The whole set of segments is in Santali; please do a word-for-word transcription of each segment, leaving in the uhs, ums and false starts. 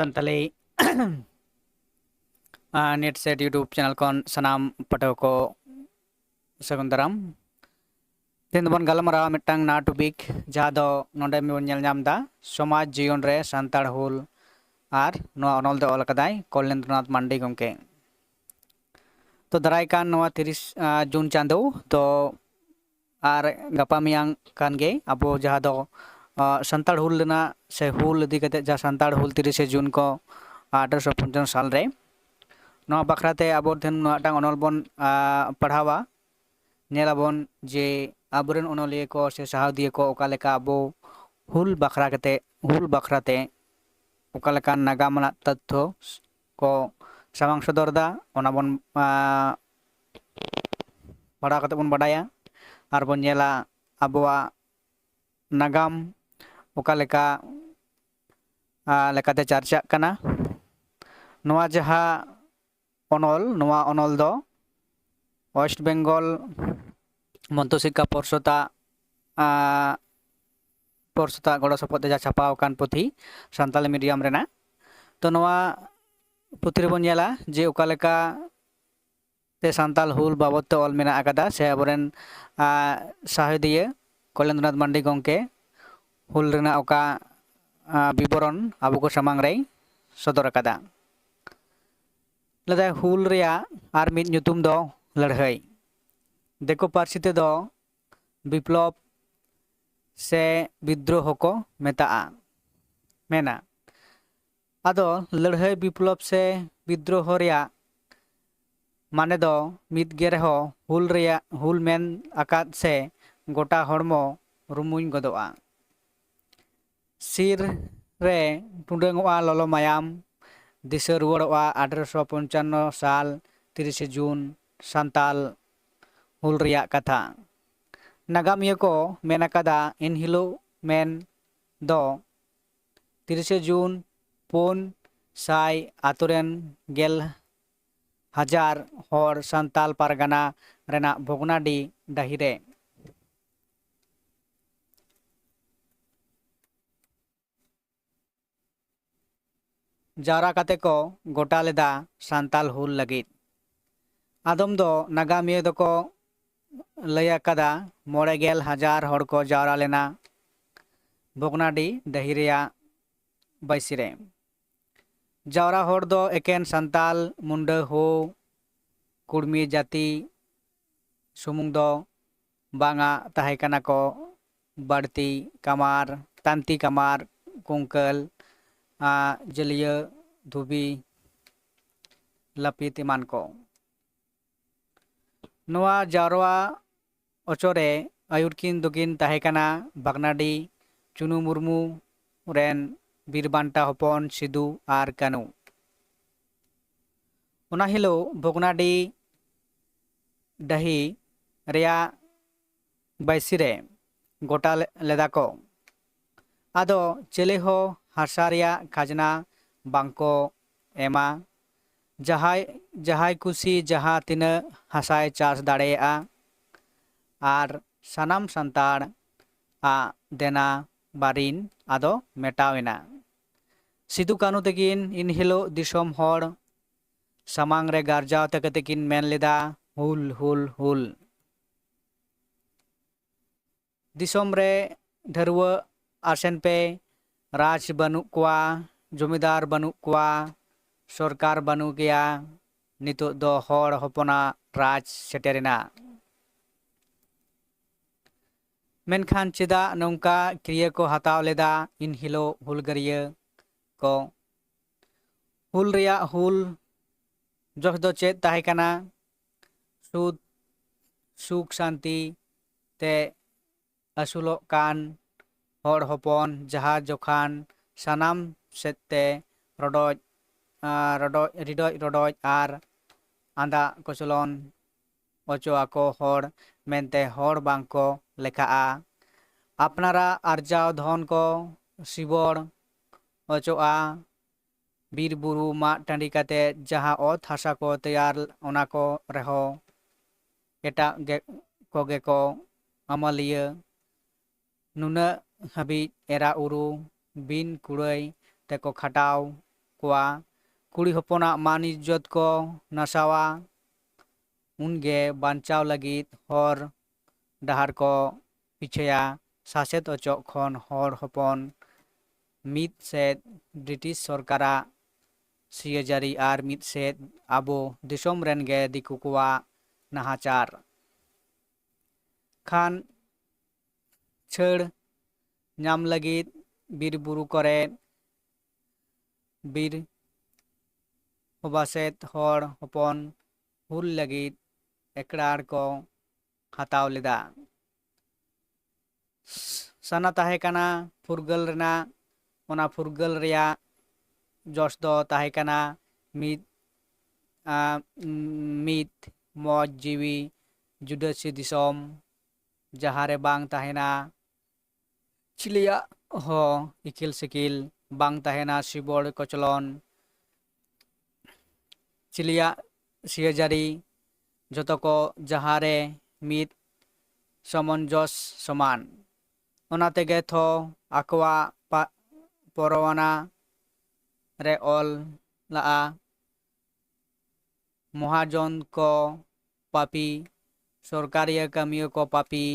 Santali net set YouTube channel ᱠᱷᱚᱱ ᱥᱟᱱᱟᱢ ᱯᱟᱹᱴᱷᱩᱣᱟᱹ ᱠᱚ ᱥᱟᱹᱜᱩᱱ ᱫᱟᱨᱟᱢ᱾ ᱛᱮᱦᱮᱧ ᱫᱚᱵᱚᱱ ᱜᱟᱞᱢᱟᱨᱟᱣᱟ ᱢᱤᱫᱴᱟᱝ ᱱᱟᱣᱟ ᱴᱚᱯᱤᱠ, ᱡᱟᱦᱟᱸ ᱫᱚ ᱱᱚᱰᱮ ᱵᱚᱱ ᱧᱮᱞ ᱧᱟᱢ ᱮᱫᱟ, ᱥᱚᱢᱟᱡᱽ ᱡᱤᱭᱚᱱ ᱨᱮ ᱥᱟᱱᱛᱟᱲ ᱦᱩᱞ᱾ ᱟᱨ ᱱᱚᱣᱟ ᱚᱱᱚᱞ ᱫᱚ ᱚᱞ ᱟᱠᱟᱫᱟᱭ ᱠᱚᱞᱮᱱᱫᱨᱚᱱᱟᱛᱷ ᱢᱟᱱᱰᱤ ᱜᱚᱢᱠᱮ᱾ ᱛᱚ ᱫᱟᱨᱟᱭ ᱠᱟᱱ ᱱᱚᱣᱟ ᱛᱤᱨᱤᱥ ᱡᱩᱱ ᱪᱟᱸᱫᱳ ᱫᱚ ᱟᱨ ᱜᱟᱯᱟ ᱢᱮᱭᱟᱝ ᱠᱷᱟᱱ ᱜᱮ ᱟᱵᱚ ᱡᱟᱦᱟᱸ ᱫᱚ ᱥᱟᱱᱛᱟᱲ ᱦᱩᱞ ᱨᱮᱱᱟᱜ ᱥᱮ ᱦᱩᱞ ᱤᱫᱤ ᱠᱟᱛᱮ ᱡᱟᱦᱟᱸ ᱥᱟᱱᱛᱟᱲ ᱦᱩᱞ ᱛᱤᱨᱤᱥᱮ ᱡᱩᱱ ᱠᱚ ᱟᱴᱷᱨᱚᱥᱚ ᱯᱚᱧᱪᱟᱱᱱᱚ ᱥᱟᱞ ᱨᱮ, ᱱᱚᱣᱟ ᱵᱟᱠᱷᱨᱟ ᱛᱮ ᱟᱵᱚ ᱴᱷᱮᱱ ᱱᱚᱣᱟ ᱢᱤᱫᱴᱟᱝ ᱚᱱᱚᱞ ᱵᱚᱱ ᱯᱟᱲᱦᱟᱣᱟ᱾ ᱧᱮᱞ ᱟᱵᱚᱱ ᱡᱮ ᱟᱵᱚᱨᱮᱱ ᱚᱱᱚᱞᱤᱭᱟᱹ ᱠᱚ ᱥᱮ ᱥᱟᱶᱦᱮᱫᱤᱭᱟᱹ ᱠᱚ ᱚᱠᱟ ᱞᱮᱠᱟ ᱟᱵᱚ ᱦᱩᱞ ᱵᱟᱠᱷᱨᱟ ᱠᱟᱛᱮ, ᱦᱩᱞ ᱵᱟᱠᱷᱨᱟ ᱛᱮ ᱚᱠᱟ ᱞᱮᱠᱟᱱ ᱱᱟᱜᱟᱢ ᱟᱱᱟᱜ ᱛᱚᱛᱛᱷᱚ ᱠᱚ ᱥᱟᱢᱟᱝ ᱥᱚᱫᱚᱨ ᱮᱫᱟ, ᱚᱱᱟ ᱵᱚᱱ ᱯᱟᱲᱦᱟᱣ ᱠᱟᱛᱮ ᱵᱚᱱ ᱵᱟᱰᱟᱭᱟ ᱟᱨ ᱵᱚᱱ ᱧᱮᱞᱟ ᱟᱵᱚᱣᱟᱜ ᱱᱟᱜᱟᱢ ᱚᱠᱟ ᱞᱮᱠᱟ ᱞᱮᱠᱟᱛᱮ ᱪᱟᱨᱪᱟᱜ ᱠᱟᱱᱟ᱾ ᱱᱚᱣᱟ ᱡᱟᱦᱟᱸ ᱚᱱᱚᱞ, ᱱᱚᱣᱟ ᱚᱱᱚᱞ ᱫᱚ ᱳᱭᱮᱥᱴ ᱵᱮᱝᱜᱚᱞ ᱢᱚᱫᱽᱫᱷᱚ ᱥᱤᱠᱠᱷᱟ ᱯᱚᱨᱥᱚᱫᱟᱜ ᱯᱚᱨᱥᱚᱫᱟᱜ ᱜᱚᱲᱚ ᱥᱚᱯᱚᱦᱚᱫ ᱛᱮ ᱡᱟᱦᱟᱸ ᱪᱷᱟᱯᱟᱣ ᱟᱠᱟᱱ ᱯᱩᱛᱷᱤ, ᱥᱟᱱᱛᱟᱞᱤ ᱢᱤᱰᱤᱭᱟᱢ ᱨᱮᱱᱟᱜ᱾ ᱛᱚ ᱱᱚᱣᱟ ᱯᱩᱛᱷᱤ ᱨᱮᱵᱚᱱ ᱧᱮᱞᱟ ᱡᱮ ᱚᱠᱟ ᱞᱮᱠᱟ ᱛᱮ ᱥᱟᱱᱛᱟᱞ ᱦᱩᱞ ᱵᱟᱵᱚᱫ ᱛᱮ ᱚᱞ ᱢᱮᱱᱟᱜ ᱟᱠᱟᱫᱟ, ᱥᱮ ᱟᱵᱚᱨᱮᱱ ᱥᱟᱶᱦᱮᱫᱤᱭᱟᱹ ᱠᱚᱞᱮᱱᱫᱨᱚᱱᱟᱛᱷ ᱢᱟᱱᱰᱤ ᱜᱚᱢᱠᱮ ᱦᱩᱞ ᱨᱮᱱᱟᱜ ᱚᱠᱟ ᱵᱤᱵᱚᱨᱚᱱ ᱟᱵᱚ ᱠᱚ ᱥᱟᱢᱟᱝ ᱨᱮᱭ ᱥᱚᱫᱚᱨ ᱟᱠᱟᱫᱟ᱾ ᱞᱮᱫᱟᱭ, ᱦᱩᱞ ᱨᱮᱭᱟᱜ ᱟᱨ ᱢᱤᱫ ᱧᱩᱛᱩᱢ ᱫᱚ ᱞᱟᱹᱲᱦᱟᱹᱭ᱾ ᱫᱤᱠᱩ ᱯᱟᱹᱨᱥᱤ ᱛᱮᱫᱚ ᱵᱤᱯᱞᱚᱵ ᱥᱮ ᱵᱤᱫᱽᱨᱳᱦᱚ ᱠᱚ ᱢᱮᱛᱟᱜᱼᱟ, ᱢᱮᱱᱟ᱾ ᱟᱫᱚ ᱞᱟᱹᱲᱦᱟᱹᱭ, ᱵᱤᱯᱞᱚᱵ ᱥᱮ ᱵᱤᱫᱽᱨᱳᱦᱚ ᱨᱮᱭᱟᱜ ᱢᱟᱱᱮ ᱫᱚ ᱢᱤᱫ ᱜᱮ ᱨᱮᱦᱚᱸ, ᱦᱩᱞ ᱨᱮᱭᱟᱜ, ᱦᱩᱞ ᱢᱮᱱ ᱟᱠᱟᱫ ᱥᱮ ᱜᱚᱴᱟ ᱦᱚᱲᱢᱚ ᱨᱩᱢᱩᱧ ᱜᱚᱫᱚᱜᱼᱟ᱾ ᱥᱤᱨ ᱨᱮ ᱴᱩᱰᱟᱹᱝᱚᱜᱼᱟ ᱞᱚᱞᱚ ᱢᱟᱭᱟᱢ, ᱫᱤᱥᱟᱹ ᱨᱩᱣᱟᱹᱲᱚᱜᱼᱟ ᱟᱴᱷᱨᱚᱥᱚ ᱯᱚᱧᱪᱟᱱᱱᱚ ᱥᱟᱞ ᱛᱤᱨᱤᱥᱮ ᱡᱩᱱ ᱥᱟᱱᱛᱟᱞ ᱦᱩᱞ ᱨᱮᱭᱟᱜ ᱠᱟᱛᱷᱟ᱾ ᱱᱟᱜᱟᱢᱤᱭᱟᱹ ᱠᱚ ᱢᱮᱱ ᱟᱠᱟᱫᱟ, ᱮᱱᱦᱤᱞᱳᱜ ᱢᱮᱱ ᱫᱚ ᱛᱤᱨᱤᱥᱮ ᱡᱩᱱ ᱯᱩᱱ ᱥᱟᱭ ᱟᱛᱳ ᱨᱮᱱ ᱜᱮᱞ ᱦᱟᱡᱟᱨ ᱦᱚᱲ ᱥᱟᱱᱛᱟᱞ ᱯᱟᱨᱜᱟᱱᱟ ᱨᱮᱱᱟᱜ ᱵᱷᱚᱜᱽᱱᱟᱰᱤ ᱰᱟᱹᱦᱤ ᱨᱮ ᱡᱟᱣᱨᱟ ᱠᱟᱛᱮ ᱠᱚ ᱜᱚᱴᱟ ᱞᱮᱫᱟ ᱥᱟᱱᱛᱟᱞ ᱦᱩᱞ ᱞᱟᱹᱜᱤᱫ᱾ ᱟᱫᱚᱢ ᱫᱚ ᱱᱟᱜᱟᱢᱤᱭᱟᱹ ᱫᱚᱠᱚ ᱞᱟᱹᱭ ᱟᱠᱟᱫᱟ, ᱢᱚᱬᱮ ᱜᱮᱞ ᱦᱟᱡᱟᱨ ᱦᱚᱲ ᱠᱚ ᱡᱟᱣᱨᱟ ᱞᱮᱱᱟ ᱵᱷᱚᱜᱽᱱᱟᱰᱤ ᱰᱟᱹᱦᱤ ᱨᱮᱭᱟᱜ ᱵᱟᱹᱭᱥᱤ ᱨᱮ᱾ ᱡᱟᱣᱨᱟ ᱦᱚᱲ ᱫᱚ ᱮᱠᱮᱱ ᱥᱟᱱᱛᱟᱞ, ᱢᱩᱱᱰᱟᱹ, ᱦᱳ, ᱠᱩᱲᱢᱤ ᱡᱟᱹᱛᱤ ᱥᱩᱢᱩᱝ ᱫᱚ ᱵᱟᱝᱟ, ᱛᱟᱦᱮᱸ ᱠᱟᱱᱟ ᱠᱚ ᱵᱟᱹᱲᱛᱤ ᱠᱟᱢᱟᱨ, ᱛᱟᱱᱛᱤ ᱠᱟᱢᱟᱨ, ᱠᱩᱝᱠᱟᱹᱞ, ᱟᱨ ᱡᱟᱹᱞᱤᱭᱟᱹ, ᱫᱷᱩᱵᱤ, ᱞᱟᱹᱯᱤᱛ ᱮᱢᱟᱱ ᱠᱚ᱾ ᱱᱚᱣᱟ ᱡᱟᱣᱨᱟ ᱚᱪᱚᱨᱮ ᱟᱹᱭᱩᱨ ᱠᱤᱱ ᱫᱚᱠᱤᱱ ᱛᱟᱦᱮᱸ ᱠᱟᱱᱟ ᱵᱷᱟᱜᱽᱱᱟᱰᱤ ᱪᱩᱱᱩ ᱢᱩᱨᱢᱩ ᱨᱮᱱ ᱵᱤᱨ ᱵᱟᱱᱴᱟ ᱦᱚᱯᱚᱱ ᱥᱤᱫᱩ ᱟᱨ ᱠᱟᱹᱱᱩ᱾ ᱚᱱᱟ ᱦᱤᱞᱳᱜ ᱵᱷᱚᱜᱽᱱᱟᱰᱤ ᱰᱟᱹᱦᱤ ᱨᱮᱭᱟᱜ ᱵᱟᱹᱭᱥᱤ ᱨᱮ ᱜᱚᱴᱟ ᱞᱮ-, ᱞᱮᱫᱟ ᱠᱚ᱾ ᱟᱫᱚ ᱪᱮᱞᱮ ᱦᱚᱸ ᱦᱟᱥᱟ ᱨᱮᱭᱟᱜ ᱠᱷᱟᱡᱽᱱᱟ ᱵᱟᱝᱠᱚ ᱮᱢᱟ᱾ ᱡᱟᱦᱟᱸᱭ, ᱡᱟᱦᱟᱸᱭ ᱠᱩᱥᱤ ᱡᱟᱦᱟᱸ ᱛᱤᱱᱟᱹᱜ ᱦᱟᱥᱟᱭ ᱪᱟᱥ ᱫᱟᱲᱮᱭᱟᱜᱼᱟ᱾ ᱟᱨ ᱥᱟᱱᱟᱢ ᱥᱟᱱᱛᱟᱲ ᱟᱜ ᱫᱮᱱᱟ ᱵᱟᱨᱤᱱ ᱟᱫᱚ ᱢᱮᱴᱟᱣ ᱮᱱᱟ᱾ ᱥᱤᱫᱩ ᱠᱟᱹᱱᱩ ᱛᱟᱹᱠᱤᱱ ᱤᱱᱦᱤᱞᱳᱜ ᱫᱤᱥᱚᱢ ᱦᱚᱲ ᱥᱟᱢᱟᱝ ᱨᱮ ᱜᱟᱨᱡᱟᱣ ᱛᱮ ᱠᱟᱛᱮ ᱠᱤᱱ ᱢᱮᱱ ᱞᱮᱫᱟ, "ᱦᱩᱞ, ᱦᱩᱞ, ᱦᱩᱞ!" ᱫᱤᱥᱚᱢ ᱨᱮ ᱰᱷᱟᱹᱨᱣᱟᱹᱜ ᱟᱥᱮᱱ ᱯᱮ, ᱨᱟᱡᱽ ᱵᱟᱹᱱᱩᱜ ᱠᱚᱣᱟ, ᱡᱚᱢᱤᱫᱟᱨ ᱵᱟᱹᱱᱩᱜ ᱠᱚᱣᱟ, ᱥᱚᱨᱠᱟᱨ ᱵᱟᱹᱱᱩᱜ ᱜᱮᱭᱟ, ᱱᱤᱛᱚᱜ ᱫᱚ ᱦᱚᱲ ᱦᱚᱯᱚᱱᱟᱜ ᱨᱟᱡᱽ ᱥᱮᱴᱮᱨᱮᱱᱟ᱾ ᱢᱮᱱᱠᱷᱟᱱ ᱪᱮᱫᱟᱜ ᱱᱚᱝᱠᱟ ᱠᱤᱨᱭᱟᱹ ᱠᱚ ᱦᱟᱛᱟᱣ ᱞᱮᱫᱟ ᱤᱱ ᱦᱤᱞᱳᱜ ᱦᱩᱞᱜᱟᱹᱨᱭᱟᱹ ᱠᱚ? ᱦᱩᱞ ᱨᱮᱭᱟᱜ ᱦᱩᱞ ᱡᱚᱥ ᱫᱚ ᱪᱮᱫ ᱛᱟᱦᱮᱸ ᱠᱟᱱᱟ? ᱥᱩᱫ, ᱥᱩᱠ ᱥᱟᱱᱛᱤ ᱛᱮ ᱟᱹᱥᱩᱞᱚᱜ ᱠᱟᱱ ᱦᱚᱲ ᱦᱚᱯᱚᱱ ᱡᱟᱦᱟᱸ ᱡᱚᱠᱷᱟᱱ ᱥᱟᱱᱟᱢ ᱥᱮᱫ ᱛᱮ ᱨᱚᱰᱚᱡ, ᱟᱨ ᱨᱚᱰᱚᱡ, ᱨᱤᱰᱚᱡ ᱨᱚᱰᱚᱡ ᱟᱨ ᱟᱸᱫᱟ ᱠᱚᱪᱞᱚᱱ ᱚᱪᱚ ᱟᱠᱚ ᱦᱚᱲ ᱢᱮᱱᱛᱮ ᱦᱚᱲ ᱵᱟᱝ ᱠᱚ ᱞᱮᱠᱷᱟᱜᱼᱟ᱾ ᱟᱯᱱᱟᱨᱟᱜ ᱟᱨᱡᱟᱣ ᱫᱷᱚᱱ ᱠᱚ ᱥᱤᱵᱚᱲ ᱚᱪᱚᱜᱼᱟ᱾ ᱵᱤᱨ ᱵᱩᱨᱩ ᱢᱟᱜ ᱴᱟᱺᱰᱤ ᱠᱟᱛᱮ ᱡᱟᱦᱟᱸ ᱚᱛ ᱦᱟᱥᱟ ᱠᱚ ᱛᱮᱭᱟᱨ, ᱚᱱᱟ ᱠᱚ ᱨᱮᱦᱚᱸ ᱮᱴᱟᱜ ᱜᱮ, ᱠᱚᱜᱮ ᱠᱚ ᱟᱹᱢᱟᱹᱞᱤᱭᱟᱹ᱾ ᱱᱩᱱᱟᱹᱜ ᱦᱟᱹᱵᱤᱡ ᱮᱨᱟ ᱩᱨᱩ ᱵᱤᱱ ᱠᱩᱲᱟᱹᱭ ᱛᱮᱠᱚ ᱠᱷᱟᱴᱟᱣ ᱠᱚᱣᱟ᱾ ᱠᱩᱲᱤ ᱦᱚᱯᱚᱱᱟᱜ ᱢᱟᱱ ᱤᱡᱽᱡᱚᱛ ᱠᱚ ᱱᱟᱥᱟᱣᱟ᱾ ᱩᱱᱜᱮ ᱵᱟᱧᱪᱟᱣ ᱞᱟᱹᱜᱤᱫ ᱦᱚᱨ ᱰᱟᱦᱟᱨ ᱠᱚ ᱯᱤᱪᱷᱟᱹᱭᱟ᱾ ᱥᱟᱥᱮᱛ ᱚᱪᱚᱜ ᱠᱷᱚᱱ ᱦᱚᱲ ᱦᱚᱯᱚᱱ ᱢᱤᱫ ᱥᱮᱫ ᱵᱨᱤᱴᱤᱥ ᱥᱚᱨᱠᱟᱨᱟᱜ ᱥᱤᱭᱟᱹᱡᱟᱹᱨᱤ ᱟᱨ ᱢᱤᱫ ᱥᱮᱫ ᱟᱵᱚ ᱫᱤᱥᱚᱢ ᱨᱮᱱ ᱜᱮ ᱫᱤᱠᱩ ᱠᱚᱣᱟᱜ ᱱᱟᱦᱟᱪᱟᱨ᱾ ᱠᱷᱟᱱ ᱪᱷᱟᱹᱲ ᱧᱟᱢ ᱞᱟᱹᱜᱤᱫ ᱵᱤᱨ ᱵᱩᱨᱩ ᱠᱚᱨᱮ ᱵᱤᱨ ᱦᱚᱵᱟᱥᱮᱛ ᱦᱚᱲ ᱦᱚᱯᱚᱱ ᱦᱩᱞ ᱞᱟᱹᱜᱤᱫ ᱮᱠᱲᱟᱲ ᱠᱚ ᱦᱟᱛᱟᱣ ᱞᱮᱫᱟ᱾ ᱥᱟᱱᱟ ᱛᱟᱦᱮᱸ ᱠᱟᱱᱟ ᱯᱷᱩᱨᱜᱟᱹᱞ ᱨᱮᱱᱟᱜ᱾ ᱚᱱᱟ ᱯᱷᱩᱨᱜᱟᱹᱞ ᱨᱮᱭᱟᱜ ᱡᱚᱥ ᱫᱚ ᱛᱟᱦᱮᱸ ᱠᱟᱱᱟ ᱢᱤᱫ, ᱟ, ᱢᱤᱫ ᱢᱚᱡᱽ ᱡᱤᱣᱤ ᱡᱩᱰᱟᱹᱥᱤ ᱫᱤᱥᱚᱢ, ᱡᱟᱦᱟᱸ ᱨᱮ ᱵᱟᱝ ᱛᱟᱦᱮᱱᱟ ᱪᱤᱞᱤᱭᱟᱜ ᱦᱚᱸ ᱤᱠᱤᱞ ᱥᱤᱠᱤᱞ, ᱵᱟᱝ ᱛᱟᱦᱮᱱᱟ ᱥᱤᱵᱚᱲ ᱠᱚᱪᱞᱚᱱ, ᱪᱤᱞᱤᱭᱟᱜ ᱥᱤᱭᱟᱹᱡᱟᱹᱨᱤ, ᱡᱚᱛᱚ ᱠᱚ ᱡᱟᱦᱟᱸ ᱨᱮ ᱢᱤᱫ ᱥᱚᱢᱚᱱᱡᱚᱥ ᱥᱚᱢᱟᱱ᱾ ᱚᱱᱟ ᱛᱮᱜᱮ ᱛᱷᱚ ᱟᱠᱚᱣᱟᱜ ᱯᱟ-, ᱯᱚᱨᱚᱣᱟᱱᱟ ᱨᱮ ᱚᱞ ᱞᱟᱜᱼᱟ, ᱢᱚᱦᱟᱡᱚᱱ ᱠᱚ ᱯᱟᱯᱤ, ᱥᱚᱨᱠᱟᱨᱤᱭᱟᱹ ᱠᱟᱹᱢᱤᱭᱟᱹ ᱠᱚ ᱯᱟᱯᱤ,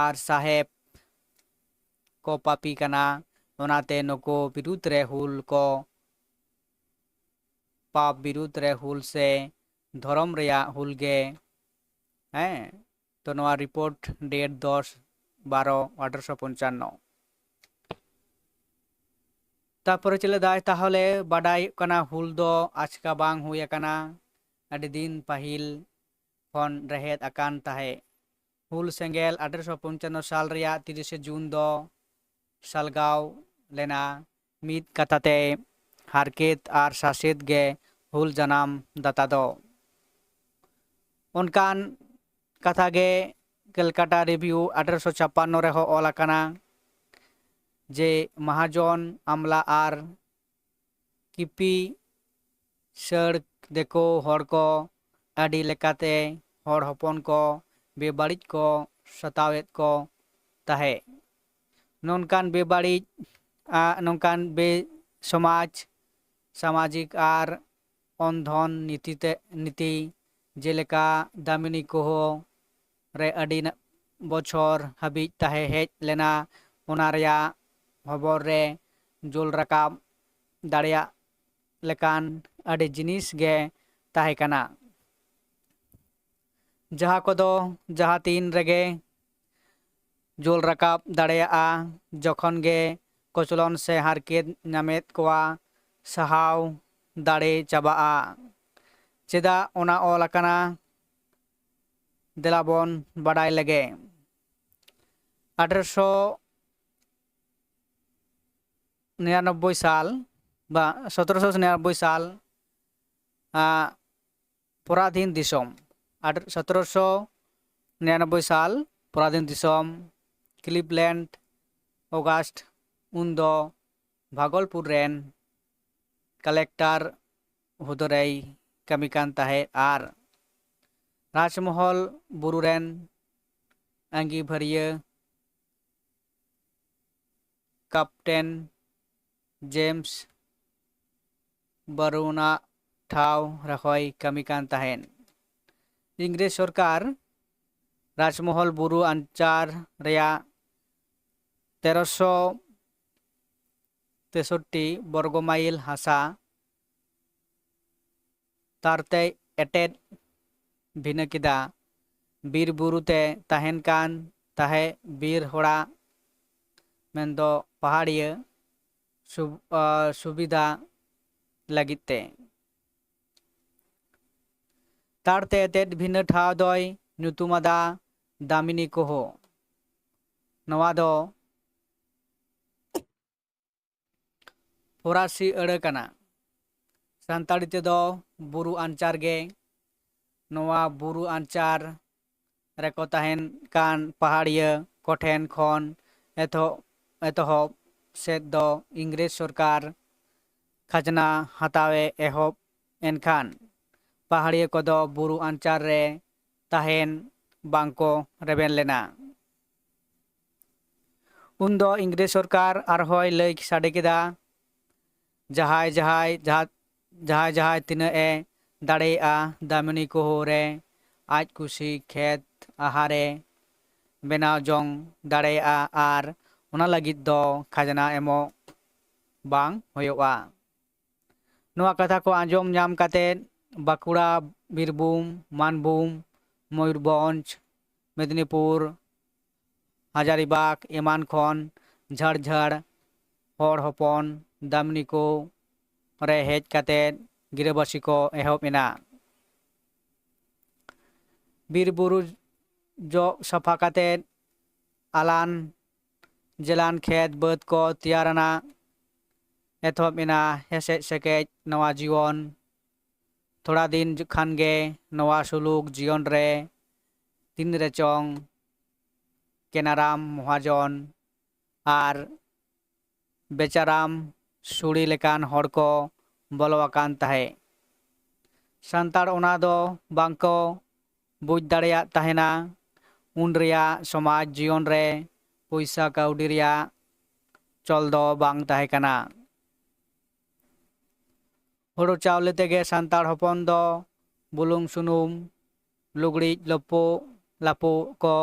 ᱟᱨ ᱥᱟᱦᱮᱵ ᱠᱚ ᱯᱟᱯᱤ ᱠᱟᱱᱟ᱾ ᱚᱱᱟᱛᱮ ᱱᱩᱠᱩ ᱵᱤᱨᱩᱫᱽ ᱨᱮ ᱦᱩᱞ ᱠᱚ, ᱯᱟᱯ ᱵᱤᱨᱩᱫᱽ ᱨᱮ ᱦᱩᱞ ᱥᱮ ᱫᱷᱚᱨᱚᱢ ᱨᱮᱭᱟᱜ ᱦᱩᱞ ᱜᱮ᱾ ᱦᱮᱸ, ᱛᱚ ᱱᱚᱣᱟ ᱨᱤᱯᱳᱨᱴ ᱰᱮᱴ ᱫᱚᱥ ᱵᱟᱨᱚ ᱟᱴᱷᱨᱚᱥᱚ ᱯᱚᱧᱪᱟᱱᱱᱚ᱾ ᱛᱟᱯᱚᱨᱮ ᱪᱮᱫ ᱞᱮᱫᱟᱭ, ᱛᱟᱦᱚᱞᱮ ᱵᱟᱰᱟᱭᱚᱜ ᱠᱟᱱᱟ ᱦᱩᱞ ᱫᱚ ᱟᱪᱠᱟ ᱵᱟᱝ ᱦᱩᱭ ᱟᱠᱟᱱᱟ, ᱟᱹᱰᱤ ᱫᱤᱱ ᱯᱟᱹᱦᱤᱞ ᱠᱷᱚᱱ ᱨᱮᱦᱮᱫ ᱟᱠᱟᱱ ᱛᱟᱦᱮᱸᱫ᱾ ᱦᱩᱞ ᱥᱮᱸᱜᱮᱞ ᱟᱴᱷᱨᱚᱥᱚ ᱯᱚᱧᱪᱟᱱᱱᱚ ᱥᱟᱞ ᱨᱮᱭᱟᱜ ᱛᱤᱨᱤᱥᱮ ᱡᱩᱱ ᱫᱚ ᱥᱟᱞᱜᱟᱣ ᱞᱮᱱᱟ᱾ ᱢᱤᱫ ᱠᱟᱛᱷᱟ ᱛᱮ, ᱦᱟᱨᱠᱮᱛ ᱟᱨ ᱥᱟᱥᱮᱛ ᱜᱮ ᱦᱩᱞ ᱡᱟᱱᱟᱢ ᱫᱟᱛᱟ ᱫᱚ᱾ ᱚᱱᱠᱟᱱ ᱠᱟᱛᱷᱟ ᱜᱮ ᱠᱮᱞᱠᱟᱴᱟ ᱨᱤᱵᱷᱤᱭᱩ ᱟᱴᱷᱨᱚᱥᱚ ᱪᱷᱟᱯᱟᱱᱱᱚ ᱨᱮᱦᱚᱸ ᱚᱞ ᱟᱠᱟᱱᱟ ᱡᱮ ᱢᱟᱦᱟᱡᱚᱱ ᱟᱢᱞᱟ ᱟᱨ ᱠᱤᱯᱤ ᱥᱟᱹᱲ ᱫᱮᱠᱳ ᱦᱚᱲ ᱠᱚ ᱟᱹᱰᱤ ᱞᱮᱠᱟᱛᱮ ᱦᱚᱲ ᱦᱚᱯᱚᱱ ᱠᱚ ᱵᱮᱵᱟᱹᱲᱤᱡ ᱠᱚ ᱥᱟᱛᱟᱣᱮᱫ ᱠᱚ ᱛᱟᱦᱮᱸᱫ᱾ ᱱᱚᱝᱠᱟᱱ ᱵᱮᱵᱟᱹᱲᱤᱡ, ᱟ, ᱱᱚᱝᱠᱟᱱ ᱵᱮᱥᱚᱢᱟᱡᱽ ᱥᱟᱢᱟᱡᱤᱠ ᱟᱨ ᱚᱱᱫᱷᱚᱱ ᱱᱤᱛᱤ ᱛᱮ, ᱱᱤᱛᱤ ᱡᱮᱞᱮᱠᱟ ᱫᱟᱢᱤᱱᱤ ᱠᱚᱦᱚ ᱨᱮ ᱟᱹᱰᱤ ᱱᱟ-, ᱵᱚᱪᱷᱚᱨ ᱦᱟᱹᱵᱤᱡ ᱛᱟᱦᱮᱸ ᱦᱮᱡ ᱞᱮᱱᱟ, ᱚᱱᱟ ᱨᱮᱭᱟᱜ ᱦᱚᱵᱚᱨ ᱨᱮ ᱡᱩᱞ ᱨᱟᱠᱟᱵ ᱫᱟᱲᱮᱭᱟᱜ ᱞᱮᱠᱟᱱ ᱟᱹᱰᱤ ᱡᱤᱱᱤᱥ ᱜᱮ ᱛᱟᱦᱮᱸ ᱠᱟᱱᱟ᱾ ᱡᱟᱦᱟᱸ ᱠᱚᱫᱚ ᱡᱟᱦᱟᱸ ᱛᱤᱱ ᱨᱮᱜᱮ ᱡᱩᱞ ᱨᱟᱠᱟᱵ ᱫᱟᱲᱮᱭᱟᱜᱼᱟ, ᱡᱚᱠᱷᱚᱱ ᱜᱮ ᱠᱚᱪᱞᱚᱱ ᱥᱮ ᱦᱟᱨᱠᱮᱛ ᱧᱟᱢᱮᱫ ᱠᱚᱣᱟ, ᱥᱟᱦᱟᱣ ᱫᱟᱲᱮ ᱪᱟᱵᱟᱜᱼᱟ᱾ ᱪᱮᱫᱟᱜ ᱚᱱᱟ ᱚᱞ ᱟᱠᱟᱱᱟ? ᱫᱮᱞᱟ ᱵᱚᱱ ᱵᱟᱰᱟᱭ ᱞᱮᱜᱮ᱾ ᱟᱴᱷᱨᱚᱥᱚ ᱱᱤᱨᱟᱱᱚᱵᱵᱳᱭ ᱥᱟᱞ ᱵᱟ ᱥᱚᱛᱨᱚᱥᱚ ᱱᱤᱨᱟᱱᱚᱵᱵᱳᱭ ᱥᱟᱞ, ᱟ, ᱯᱚᱨᱟᱫᱷᱤᱱ ᱫᱤᱥᱚᱢ, ᱟᱴ-, ᱥᱚᱛᱨᱚᱥᱚ ᱱᱤᱨᱟᱱᱚᱵᱵᱳᱭ ᱥᱟᱞ ᱯᱚᱨᱟᱫᱷᱤᱱ ᱫᱤᱥᱚᱢ, ᱠᱞᱤᱵᱞᱮᱱᱰ ᱚᱜᱟᱥᱴ ᱩᱱᱫᱚ ᱵᱷᱟᱜᱚᱞᱯᱩᱨ ᱨᱮᱱ ᱠᱟᱞᱮᱠᱴᱟᱨ ᱦᱩᱫᱟᱹ ᱨᱮᱭ ᱠᱟᱹᱢᱤ ᱠᱟᱱ ᱛᱟᱦᱮᱸᱫ ᱟᱨ ᱨᱟᱡᱽᱢᱚᱦᱚᱞ ᱵᱩᱨᱩ ᱨᱮᱱ ᱟᱹᱜᱤᱵᱷᱟᱹᱨᱤᱭᱟᱹ ᱠᱟᱯᱴᱮᱱ ᱡᱮᱢᱥ ᱵᱟᱨᱩᱱᱟᱜ ᱴᱷᱟᱶ ᱨᱮᱦᱚᱸᱭ ᱠᱟᱹᱢᱤ ᱠᱟᱱ ᱛᱟᱦᱮᱸᱫ᱾ ᱤᱝᱨᱮᱡᱽ ᱥᱚᱨᱠᱟᱨ ᱨᱟᱡᱽᱢᱚᱦᱚᱞ ᱵᱩᱨᱩ ᱟᱧᱪᱟᱨ ᱨᱮᱭᱟᱜ ᱛᱮᱨᱚᱥᱚ ᱛᱮᱥᱚᱴᱴᱤ ᱵᱚᱨᱜᱚ ᱢᱟᱭᱤᱞ ᱦᱟᱥᱟ ᱛᱟᱨᱛᱮᱭ ᱮᱴᱮᱫ ᱵᱷᱤᱱᱟᱹ ᱠᱮᱫᱟ᱾ ᱵᱤᱨ ᱵᱩᱨᱩ ᱛᱮ ᱛᱟᱦᱮᱱ ᱠᱟᱱ ᱛᱟᱦᱮᱸ ᱵᱤᱨ ᱦᱚᱲᱟᱜ, ᱢᱮᱱᱫᱚ ᱯᱟᱦᱟᱲᱤᱭᱟᱹ ᱥᱩᱵ-, ᱟ, ᱥᱩᱵᱤᱫᱷᱟ ᱞᱟᱹᱜᱤᱫ ᱛᱮ᱾ ᱛᱟᱲ ᱛᱮ ᱮᱛᱮᱫ ᱵᱷᱤᱱᱟᱹ ᱴᱷᱟᱶ ᱫᱚᱭ ᱧᱩᱛᱩᱢ ᱟᱫᱟ ᱫᱟᱢᱤᱱᱤ ᱠᱚᱦᱚ᱾ ᱱᱚᱣᱟ ᱫᱚ ᱯᱷᱚᱨᱟᱥᱤ ᱟᱹᱲᱟᱹ ᱠᱟᱱᱟ᱾ ᱥᱟᱱᱛᱟᱲᱤ ᱛᱮᱫᱚ ᱵᱩᱨᱩ ᱟᱧᱪᱟᱨ ᱜᱮ᱾ ᱱᱚᱣᱟ ᱵᱩᱨᱩ ᱟᱧᱪᱟᱨ ᱨᱮᱠᱚ ᱛᱟᱦᱮᱱ ᱠᱟᱱ ᱯᱟᱦᱟᱲᱤᱭᱟᱹ ᱠᱚᱴᱷᱮᱱ ᱠᱷᱚᱱ ᱮᱛᱚᱦᱚᱵ, ᱮᱛᱚᱦᱚᱵ ᱥᱮᱫ ᱫᱚ ᱤᱝᱨᱮᱡᱽ ᱥᱚᱨᱠᱟᱨ ᱠᱷᱟᱡᱽᱱᱟ ᱦᱟᱛᱟᱣᱮ ᱮᱦᱚᱵ ᱮᱱᱠᱷᱟᱱ, ᱯᱟᱦᱟᱲᱤᱭᱟᱹ ᱠᱚᱫᱚ ᱵᱩᱨᱩ ᱟᱧᱪᱟᱨ ᱨᱮ ᱛᱟᱦᱮᱱ ᱵᱟᱝᱠᱚ ᱨᱮᱵᱮᱱ ᱞᱮᱱᱟ᱾ ᱩᱱᱫᱚ ᱤᱝᱨᱮᱡᱽ ᱥᱚᱨᱠᱟᱨ ᱟᱨᱦᱚᱸᱭ ᱞᱟᱹᱭ ᱥᱟᱰᱮ ᱠᱮᱫᱟ, ᱡᱟᱦᱟᱸᱭ ᱡᱟᱦᱟᱸᱭ ᱡᱟᱦᱟᱸ ᱡᱟᱦᱟᱸᱭ ᱡᱟᱦᱟᱸᱭ ᱛᱤᱱᱟᱹᱜ ᱮ ᱫᱟᱲᱮᱭᱟᱜᱼᱟ, ᱫᱟᱢᱤᱱᱤ ᱠᱚᱦᱚᱸ ᱨᱮ ᱟᱡ ᱠᱩᱥᱤ ᱠᱷᱮᱛ ᱟᱦᱟᱨᱮ ᱵᱮᱱᱟᱣ ᱡᱚᱝ ᱫᱟᱲᱮᱭᱟᱜᱼᱟ ᱟᱨ ᱚᱱᱟ ᱞᱟᱹᱜᱤᱫ ᱫᱚ ᱠᱷᱟᱡᱽᱱᱟ ᱮᱢᱚᱜ ᱵᱟᱝ ᱦᱩᱭᱩᱜᱼᱟ᱾ ᱱᱚᱣᱟ ᱠᱟᱛᱷᱟ ᱠᱚ ᱟᱸᱡᱚᱢ ᱧᱟᱢ ᱠᱟᱛᱮ ᱵᱟᱸᱠᱩᱲᱟ, ᱵᱤᱨᱵᱷᱩᱢ, ᱢᱟᱱᱵᱷᱩᱢ, ᱢᱚᱭᱩᱨᱵᱷᱚᱸᱡᱽ, ᱢᱮᱫᱽᱱᱤᱯᱩᱨ, ᱦᱟᱡᱟᱨᱤᱵᱟᱜᱽ ᱮᱢᱟᱱ ᱠᱷᱚᱱ ᱡᱷᱟᱲ ᱡᱷᱟᱲ ᱦᱚᱲ ᱦᱚᱯᱚᱱ ᱫᱟᱢᱱᱤᱠᱳ ᱨᱮ ᱦᱮᱡ ᱠᱟᱛᱮ ᱜᱤᱨᱟᱹᱵᱟᱹᱥᱤ ᱠᱚ ᱮᱦᱚᱵ ᱮᱱᱟ᱾ ᱵᱤᱨ ᱵᱩᱨᱩ ᱡᱚᱜ ᱥᱟᱯᱷᱟ ᱠᱟᱛᱮ ᱟᱞᱟᱱ ᱡᱮᱞᱟᱱ ᱠᱷᱮᱛ ᱵᱟᱹᱫᱽ ᱠᱚ ᱛᱮᱭᱟᱨ ᱟᱱᱟ ᱮᱛᱚᱦᱚᱵ ᱮᱱᱟ ᱦᱮᱥᱮᱡ ᱥᱮᱠᱮᱡ ᱱᱚᱣᱟ ᱡᱤᱭᱚᱱ᱾ ᱛᱷᱚᱲᱟ ᱫᱤᱱ ᱠᱷᱟᱱ ᱜᱮ ᱱᱚᱣᱟ ᱥᱩᱞᱩᱠ ᱡᱤᱭᱚᱱ ᱨᱮ ᱛᱤᱱ ᱨᱮᱪᱚᱝ ᱠᱮᱱᱟᱨᱟᱢ ᱢᱚᱦᱟᱡᱚᱱ ᱟᱨ ᱵᱮᱪᱟᱨᱟᱢ ᱥᱩᱲᱤ ᱞᱮᱠᱟᱱ ᱦᱚᱲ ᱠᱚ ᱵᱚᱞᱚ ᱟᱠᱟᱱ ᱛᱟᱦᱮᱸᱫ᱾ ᱥᱟᱱᱛᱟᱲ ᱚᱱᱟ ᱫᱚ ᱵᱟᱝ ᱠᱚ ᱵᱩᱡᱽ ᱫᱟᱲᱮᱭᱟᱜ ᱛᱟᱦᱮᱱᱟ᱾ ᱩᱱ ᱨᱮᱭᱟᱜ ᱥᱚᱢᱟᱡᱽ ᱡᱤᱭᱚᱱ ᱨᱮ ᱯᱚᱭᱥᱟ ᱠᱟᱹᱣᱰᱤ ᱨᱮᱭᱟᱜ ᱪᱚᱞ ᱫᱚ ᱵᱟᱝ ᱛᱟᱦᱮᱸ ᱠᱟᱱᱟ᱾ ᱦᱳᱲᱳ ᱪᱟᱣᱞᱮ ᱛᱮᱜᱮ ᱥᱟᱱᱛᱟᱲ ᱦᱚᱯᱚᱱ ᱫᱚ ᱵᱩᱞᱩᱝ ᱥᱩᱱᱩᱢ, ᱞᱩᱜᱽᱲᱤᱡ ᱞᱳᱯᱳ ᱞᱟᱯᱳ ᱠᱚ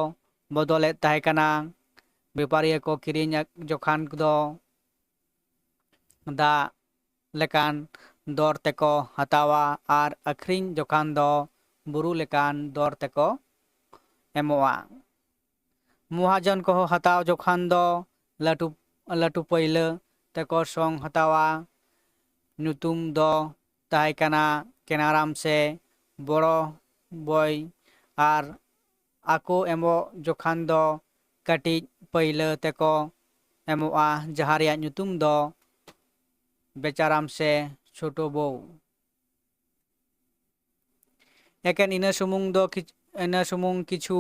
ᱵᱚᱫᱚᱞᱮᱫ ᱛᱟᱦᱮᱸ ᱠᱟᱱᱟ᱾ ᱵᱮᱯᱟᱨᱤᱭᱟᱹ ᱠᱚ ᱠᱤᱨᱤᱧ ᱡᱚᱠᱷᱟᱱ ᱫᱚ ᱫᱟᱜ ᱞᱮᱠᱟᱱ ᱫᱚᱨ ᱛᱮᱠᱚ ᱦᱟᱛᱟᱣᱟ ᱟᱨ ᱟᱹᱠᱷᱨᱤᱧ ᱡᱚᱠᱷᱟᱱ ᱫᱚ ᱵᱩᱨᱩ ᱞᱮᱠᱟᱱ ᱫᱚᱨ ᱛᱮᱠᱚ ᱮᱢᱚᱜᱼᱟ᱾ ᱢᱚᱦᱟᱡᱚᱱ ᱠᱚᱦᱚᱸ ᱦᱟᱛᱟᱣ ᱡᱚᱠᱷᱟᱱ ᱫᱚ ᱞᱟᱹᱴᱩ ᱞᱟᱹᱴᱩ ᱯᱟᱹᱭᱞᱟᱹ ᱛᱮᱠᱚ ᱥᱚᱝ ᱦᱟᱛᱟᱣᱟ᱾ ᱧᱩᱛᱩᱢ ᱫᱚ ᱛᱟᱦᱮᱸ ᱠᱟᱱᱟ ᱠᱮᱱᱟᱨᱟᱢ ᱥᱮ ᱵᱚᱲᱚ ᱵᱚᱭ, ᱟᱨ ᱟᱠᱚ ᱮᱢᱚᱜ ᱡᱚᱠᱷᱟᱱ ᱫᱚ ᱠᱟᱹᱴᱤᱡ ᱯᱟᱹᱭᱞᱟᱹ ᱛᱮᱠᱚ ᱮᱢᱚᱜᱼᱟ, ᱡᱟᱦᱟᱸ ᱨᱮᱭᱟᱜ ᱧᱩᱛᱩᱢ ᱫᱚ ᱵᱮᱪᱟᱨᱟᱢ ᱥᱮ ᱪᱷᱳᱴᱳ ᱵᱚᱣ᱾ ᱮᱠᱮᱱ ᱤᱱᱟᱹ ᱥᱩᱢᱩᱝ ᱫᱚ ᱠᱤᱪ- ᱤᱱᱟᱹ ᱥᱩᱢᱩᱝ ᱠᱤᱪᱷᱩ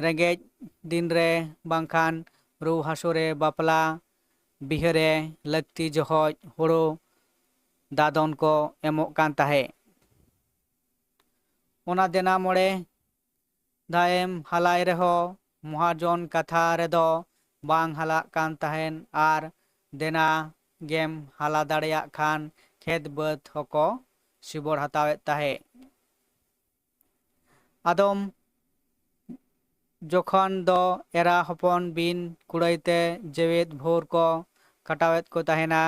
ᱨᱮᱸᱜᱮᱡ ᱫᱤᱱ ᱨᱮ ᱵᱟᱝᱠᱷᱟᱱ ᱨᱩ ᱦᱟᱹᱥᱩ ᱨᱮ, ᱵᱟᱯᱞᱟ ᱵᱤᱦᱟᱹ ᱨᱮ, ᱞᱟᱹᱠᱛᱤ ᱡᱚᱦᱚᱡ ᱦᱳᱲᱳ ᱫᱟᱫᱚᱱ ᱠᱚ ᱮᱢᱚᱜ ᱠᱟᱱ ᱛᱟᱦᱮᱸᱫ᱾ ᱚᱱᱟ ᱫᱮᱱᱟ ᱢᱚᱬᱮ ᱫᱷᱟᱣᱮᱢ ᱦᱟᱞᱟᱭ ᱨᱮᱦᱚᱸ ᱢᱚᱦᱟᱡᱚᱱ ᱠᱟᱛᱷᱟ ᱨᱮᱫᱚ ᱵᱟᱝ ᱦᱟᱞᱟᱜ ᱠᱟᱱ ᱛᱟᱦᱮᱸᱱ ᱟᱨ ᱫᱮᱱᱟ ᱜᱮᱢ ᱦᱟᱞᱟ ᱫᱟᱲᱮᱭᱟᱜ ᱠᱷᱟᱱ ᱠᱷᱮᱛ ᱵᱟᱹᱫᱽ ᱦᱚᱸᱠᱚ ᱥᱤᱵᱚᱲ ᱦᱟᱛᱟᱣᱮᱫ ᱛᱟᱦᱮᱸᱫ᱾ ᱟᱫᱚᱢ ᱡᱚᱠᱷᱚᱱ ᱫᱚ ᱮᱨᱟ ᱦᱚᱯᱚᱱ ᱵᱤᱱ ᱠᱩᱲᱟᱹᱭ ᱛᱮ ᱡᱮᱣᱮᱫ ᱵᱷᱳᱨ ᱠᱚ ᱠᱟᱴᱟᱣᱮᱫ ᱠᱚ ᱛᱟᱦᱮᱱᱟ᱾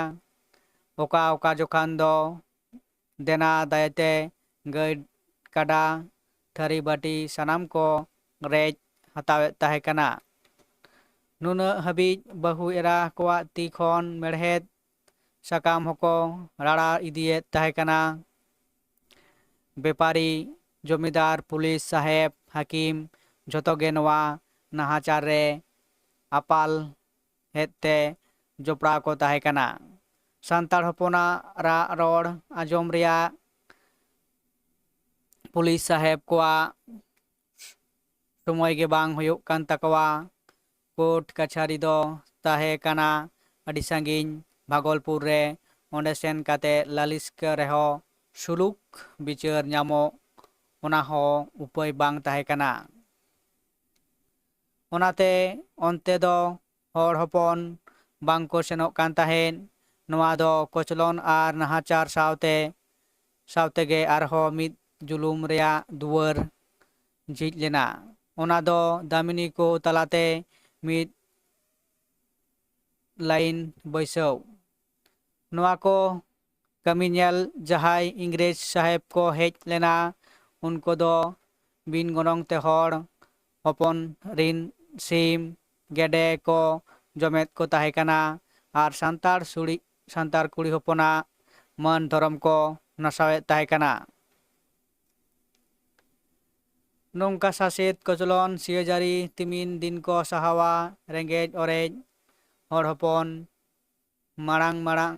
ᱚᱠᱟ ᱚᱠᱟ ᱡᱚᱠᱷᱟᱱ ᱫᱚ ᱫᱮᱱᱟ ᱫᱟᱭᱟᱛᱮ ᱜᱟᱹᱭ ᱠᱟᱰᱟ ᱛᱷᱟᱹᱨᱤ ᱵᱟᱹᱴᱤ ᱥᱟᱱᱟᱢ ᱠᱚ ᱨᱮᱡ ᱦᱟᱛᱟᱣᱮᱫ ᱛᱟᱦᱮᱸ ᱠᱟᱱᱟ᱾ ᱱᱩᱱᱟᱹᱜ ᱦᱟᱹᱵᱤᱡ ᱵᱟᱹᱦᱩ ᱮᱨᱟ ᱠᱚᱣᱟᱜ ᱛᱤ ᱠᱷᱚᱱ ᱢᱮᱲᱦᱮᱫ ᱥᱟᱠᱟᱢ ᱦᱚᱸᱠᱚ ᱨᱟᱲᱟ ᱤᱫᱤᱭᱮᱫ ᱛᱟᱦᱮᱸ ᱠᱟᱱᱟ᱾ ᱵᱮᱯᱟᱨᱤ, ᱡᱚᱢᱤᱫᱟᱨ, ᱯᱩᱞᱤᱥ ᱥᱟᱦᱮᱵᱽ, ᱦᱟᱹᱠᱤᱢ, ᱡᱷᱚᱛᱚ ᱜᱮ ᱱᱚᱣᱟ ᱱᱟᱦᱟᱪᱟᱨ ᱨᱮ ᱟᱯᱟᱞ ᱦᱮᱫ ᱛᱮ ᱡᱚᱯᱲᱟᱣ ᱠᱚ ᱛᱟᱦᱮᱸ ᱠᱟᱱᱟ᱾ ᱥᱟᱱᱛᱟᱲ ᱦᱚᱯᱚᱱᱟᱜ ᱨᱟᱜ ᱨᱚᱲ ᱟᱸᱡᱚᱢ ᱨᱮᱭᱟᱜ ᱯᱩᱞᱤᱥ ᱥᱟᱦᱮᱵᱽ ᱠᱚᱣᱟᱜ ᱥᱚᱢᱚᱭ ᱜᱮ ᱵᱟᱝ ᱦᱩᱭᱩᱜ ᱠᱟᱱ ᱛᱟᱠᱚᱣᱟ᱾ ᱠᱳᱨᱴ ᱠᱟᱪᱷᱟᱨᱤ ᱫᱚ ᱛᱟᱦᱮᱸ ᱠᱟᱱᱟ ᱟᱹᱰᱤ ᱥᱟᱺᱜᱤᱧ ᱵᱷᱟᱜᱚᱞᱯᱩᱨ ᱨᱮ᱾ ᱚᱸᱰᱮ ᱥᱮᱱ ᱠᱟᱛᱮ ᱞᱟᱹᱞᱤᱥ ᱠᱮ ᱨᱮᱦᱚᱸ ᱥᱩᱞᱩᱠ ᱵᱤᱪᱟᱹᱨ ᱧᱟᱢᱚᱜ, ᱚᱱᱟ ᱦᱚᱸ ᱩᱯᱟᱹᱭ ᱵᱟᱝ ᱛᱟᱦᱮᱸ ᱠᱟᱱᱟ᱾ ᱚᱱᱟᱛᱮ ᱚᱱᱛᱮ ᱫᱚ ᱦᱚᱲ ᱦᱚᱯᱚᱱ ᱵᱟᱝ ᱠᱚ ᱥᱮᱱᱚᱜ ᱠᱟᱱ ᱛᱟᱦᱮᱸᱫ᱾ ᱱᱚᱣᱟ ᱫᱚ ᱠᱚᱪᱞᱚᱱ ᱟᱨ ᱱᱟᱦᱟᱪᱟᱨ ᱥᱟᱶᱛᱮ, ᱥᱟᱶ ᱛᱮᱜᱮ ᱟᱨᱦᱚᱸ ᱢᱤᱫ ᱡᱩᱞᱩᱢ ᱨᱮᱭᱟᱜ ᱫᱩᱣᱟᱹᱨ ᱡᱷᱤᱡ ᱞᱮᱱᱟ᱾ ᱚᱱᱟ ᱫᱚ ᱫᱟᱢᱤᱱᱤ ᱠᱚ ᱛᱟᱞᱟᱛᱮ ᱢᱤᱫ ᱞᱟᱭᱤᱱ ᱵᱟᱹᱭᱥᱟᱹᱣ᱾ ᱱᱚᱣᱟ ᱠᱚ ᱠᱟᱹᱢᱤ ᱧᱮᱞ ᱡᱟᱦᱟᱸᱭ ᱤᱝᱨᱮᱡᱽ ᱥᱟᱦᱮᱵᱽ ᱠᱚ ᱦᱮᱡ ᱞᱮᱱᱟ, ᱩᱱᱠᱩ ᱫᱚ ᱵᱤᱱ ᱜᱚᱱᱚᱝ ᱛᱮ ᱦᱚᱲ ᱦᱚᱯᱚᱱ ᱨᱤᱱ ᱥᱤᱢ, ᱜᱮᱰᱮ ᱠᱚ ᱡᱚᱢᱮᱫ ᱠᱚ ᱛᱟᱦᱮᱸ ᱠᱟᱱᱟ ᱟᱨ ᱥᱟᱱᱛᱟᱲ ᱥᱩᱲᱤ, ᱥᱟᱱᱛᱟᱲ ᱠᱩᱲᱤ ᱦᱚᱯᱚᱱᱟᱜ ᱢᱟᱹᱱ ᱫᱷᱚᱨᱚᱢ ᱠᱚ ᱱᱟᱥᱟᱣᱮᱫ ᱛᱟᱦᱮᱸ ᱠᱟᱱᱟ᱾ ᱱᱚᱝᱠᱟ ᱥᱟᱥᱮᱛ ᱠᱚᱪᱞᱚᱱ ᱥᱤᱭᱟᱹᱡᱟᱹᱨᱤ ᱛᱤᱢᱤᱱ ᱫᱤᱱ ᱠᱚ ᱥᱟᱦᱟᱣᱟ᱾ ᱨᱮᱸᱜᱮᱡ ᱚᱨᱮᱡ ᱦᱚᱲ ᱦᱚᱯᱚᱱ ᱢᱟᱲᱟᱝ ᱢᱟᱲᱟᱝ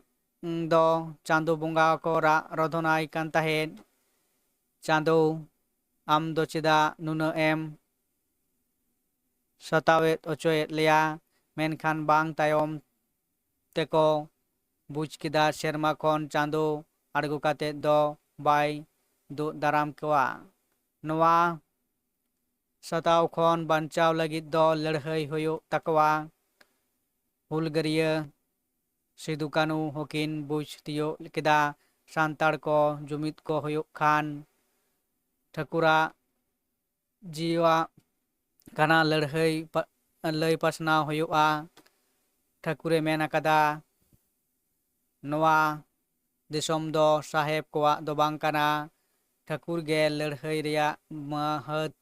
ᱫᱚ ᱪᱟᱸᱫᱚ ᱵᱚᱸᱜᱟ ᱠᱚ ᱨᱟᱜ ᱨᱚᱫᱷᱚᱱᱟᱭ ᱠᱟᱱ ᱛᱟᱦᱮᱸᱫ, "ᱪᱟᱸᱫᱚ, ᱟᱢ ᱫᱚ ᱪᱮᱫᱟᱜ ᱱᱩᱱᱟᱹᱜ ᱮᱢ ᱥᱟᱛᱟᱣᱮᱫ ᱚᱪᱚᱭᱮᱫ ᱞᱮᱭᱟ?" ᱢᱮᱱᱠᱷᱟᱱ ᱵᱟᱝ ᱛᱟᱭᱚᱢ ᱛᱮᱠᱚ ᱵᱩᱡᱽ ᱠᱮᱫᱟ, ᱥᱮᱨᱢᱟ ᱠᱷᱚᱱ ᱪᱟᱸᱫᱚ ᱟᱬᱜᱚ ᱠᱟᱛᱮ ᱫᱚ ᱵᱟᱭ ᱫᱩᱜ ᱫᱟᱨᱟᱢ ᱠᱚᱣᱟ᱾ ᱱᱚᱣᱟ ᱥᱟᱛᱟᱣ ᱠᱷᱚᱱ ᱵᱟᱧᱪᱟᱣ ᱞᱟᱹᱜᱤᱫ ᱫᱚ ᱞᱟᱹᱲᱦᱟᱹᱭ ᱦᱩᱭᱩᱜ ᱛᱟᱠᱚᱣᱟ᱾ ᱦᱩᱞᱜᱟᱹᱨᱤᱭᱟᱹ ᱥᱤᱫᱩ ᱠᱟᱹᱱᱦᱩ ᱦᱚᱸᱠᱤᱱ ᱵᱩᱡᱽ ᱛᱤᱭᱳᱜ ᱠᱮᱫᱟ, ᱥᱟᱱᱛᱟᱲ ᱠᱚ ᱡᱩᱢᱤᱫ ᱠᱚ ᱦᱩᱭᱩᱜ ᱠᱷᱟᱱ ᱴᱷᱟᱹᱠᱩᱨᱟᱜ ᱡᱤᱣᱤᱣᱟᱜ ᱠᱟᱱᱟ ᱞᱟᱹᱲᱦᱟᱹᱭ ᱯᱟ-, ᱞᱟᱹᱭ ᱯᱟᱥᱱᱟᱣ ᱦᱩᱭᱩᱜᱼᱟ᱾ ᱴᱷᱟᱹᱠᱩᱨᱮ ᱢᱮᱱ ᱟᱠᱟᱫᱟ, ᱱᱚᱣᱟ ᱫᱤᱥᱚᱢ ᱫᱚ ᱥᱟᱦᱮᱵ ᱠᱚᱣᱟᱜ ᱫᱚ ᱵᱟᱝ ᱠᱟᱱᱟ᱾ ᱴᱷᱟᱹᱠᱩᱨ ᱜᱮ ᱞᱟᱹᱲᱦᱟᱹᱭ ᱨᱮᱭᱟᱜ ᱢᱟᱹᱦᱟᱹᱛ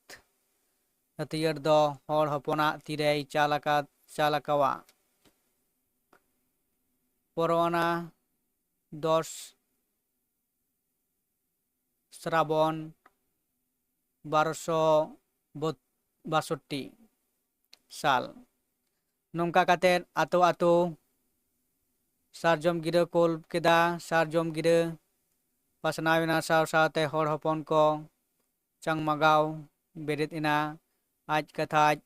ᱦᱟᱹᱛᱭᱟᱹᱨ ᱫᱚ ᱦᱚᱲ ᱦᱚᱯᱚᱱᱟᱜ ᱛᱤᱨᱮᱭ ᱪᱟᱞ ᱟᱠᱟᱫ, ᱪᱟᱞ ᱟᱠᱟᱣᱟ᱾ ᱯᱚᱨᱣᱟᱱᱟ ᱫᱚᱥ ᱥᱨᱟᱵᱚᱱ ᱵᱟᱨᱚᱥᱚ ᱵᱟᱥᱚᱴᱴᱤ ᱥᱟᱞ᱾ ᱱᱚᱝᱠᱟ ᱠᱟᱛᱮᱫ ᱟᱛᱳ ᱟᱛᱳ ᱥᱟᱨᱡᱚᱢ ᱜᱤᱨᱟᱹ ᱠᱚ ᱚᱞ ᱠᱮᱫᱟ᱾ ᱥᱟᱨᱡᱚᱢ ᱜᱤᱨᱟᱹ ᱯᱟᱥᱱᱟᱣ ᱮᱱᱟ, ᱥᱟᱶ ᱥᱟᱶᱛᱮ ᱦᱚᱲ ᱦᱚᱯᱚᱱ ᱠᱚ ᱪᱟᱝᱢᱟᱜᱟᱣ ᱵᱮᱨᱮᱫ ᱮᱱᱟ᱾ ᱟᱡ ᱠᱟᱛᱷᱟᱡ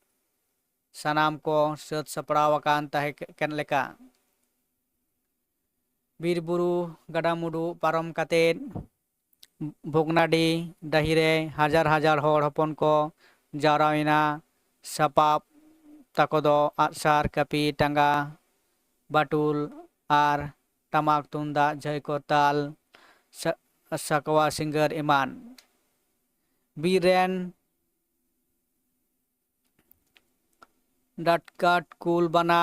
ᱥᱟᱱᱟᱢ ᱠᱚ ᱥᱟᱹᱛ ᱥᱟᱯᱲᱟᱣ ᱟᱠᱟᱱ ᱛᱟᱦᱮᱸ ᱠᱟᱱ ᱞᱮᱠᱟ᱾ ᱵᱤᱨ ᱵᱩᱨᱩ ᱜᱟᱰᱟ ᱢᱩᱰᱩ ᱯᱟᱨᱚᱢ ᱠᱟᱛᱮᱫ ᱵᱷᱚᱜᱽᱱᱟᱰᱤ ᱰᱟᱹᱦᱤ ᱨᱮ ᱦᱟᱡᱟᱨ ᱦᱟᱡᱟᱨ ᱦᱚᱲ ᱦᱚᱯᱚᱱ ᱠᱚ ᱡᱟᱣᱨᱟᱭᱮᱱᱟ᱾ ᱥᱟᱯᱟᱵ ᱛᱟᱠᱚ ᱫᱚ ᱟᱜᱼᱥᱟᱨ, ᱠᱟᱹᱯᱤ, ᱴᱟᱸᱜᱟ, ᱵᱟᱹᱴᱩᱞ ᱟᱨ ᱴᱟᱢᱟᱠ, ᱛᱩᱢᱫᱟᱜ, ᱡᱷᱟᱹᱭ ᱠᱚᱨᱛᱟᱞ, ᱥᱟ-, ᱥᱟᱠᱣᱟ, ᱥᱤᱸᱜᱟᱹᱨ ᱮᱢᱟᱱ᱾ ᱵᱤᱨ ᱨᱮᱱ ᱰᱟᱴᱠᱟᱴ ᱠᱩᱞ ᱵᱟᱱᱟ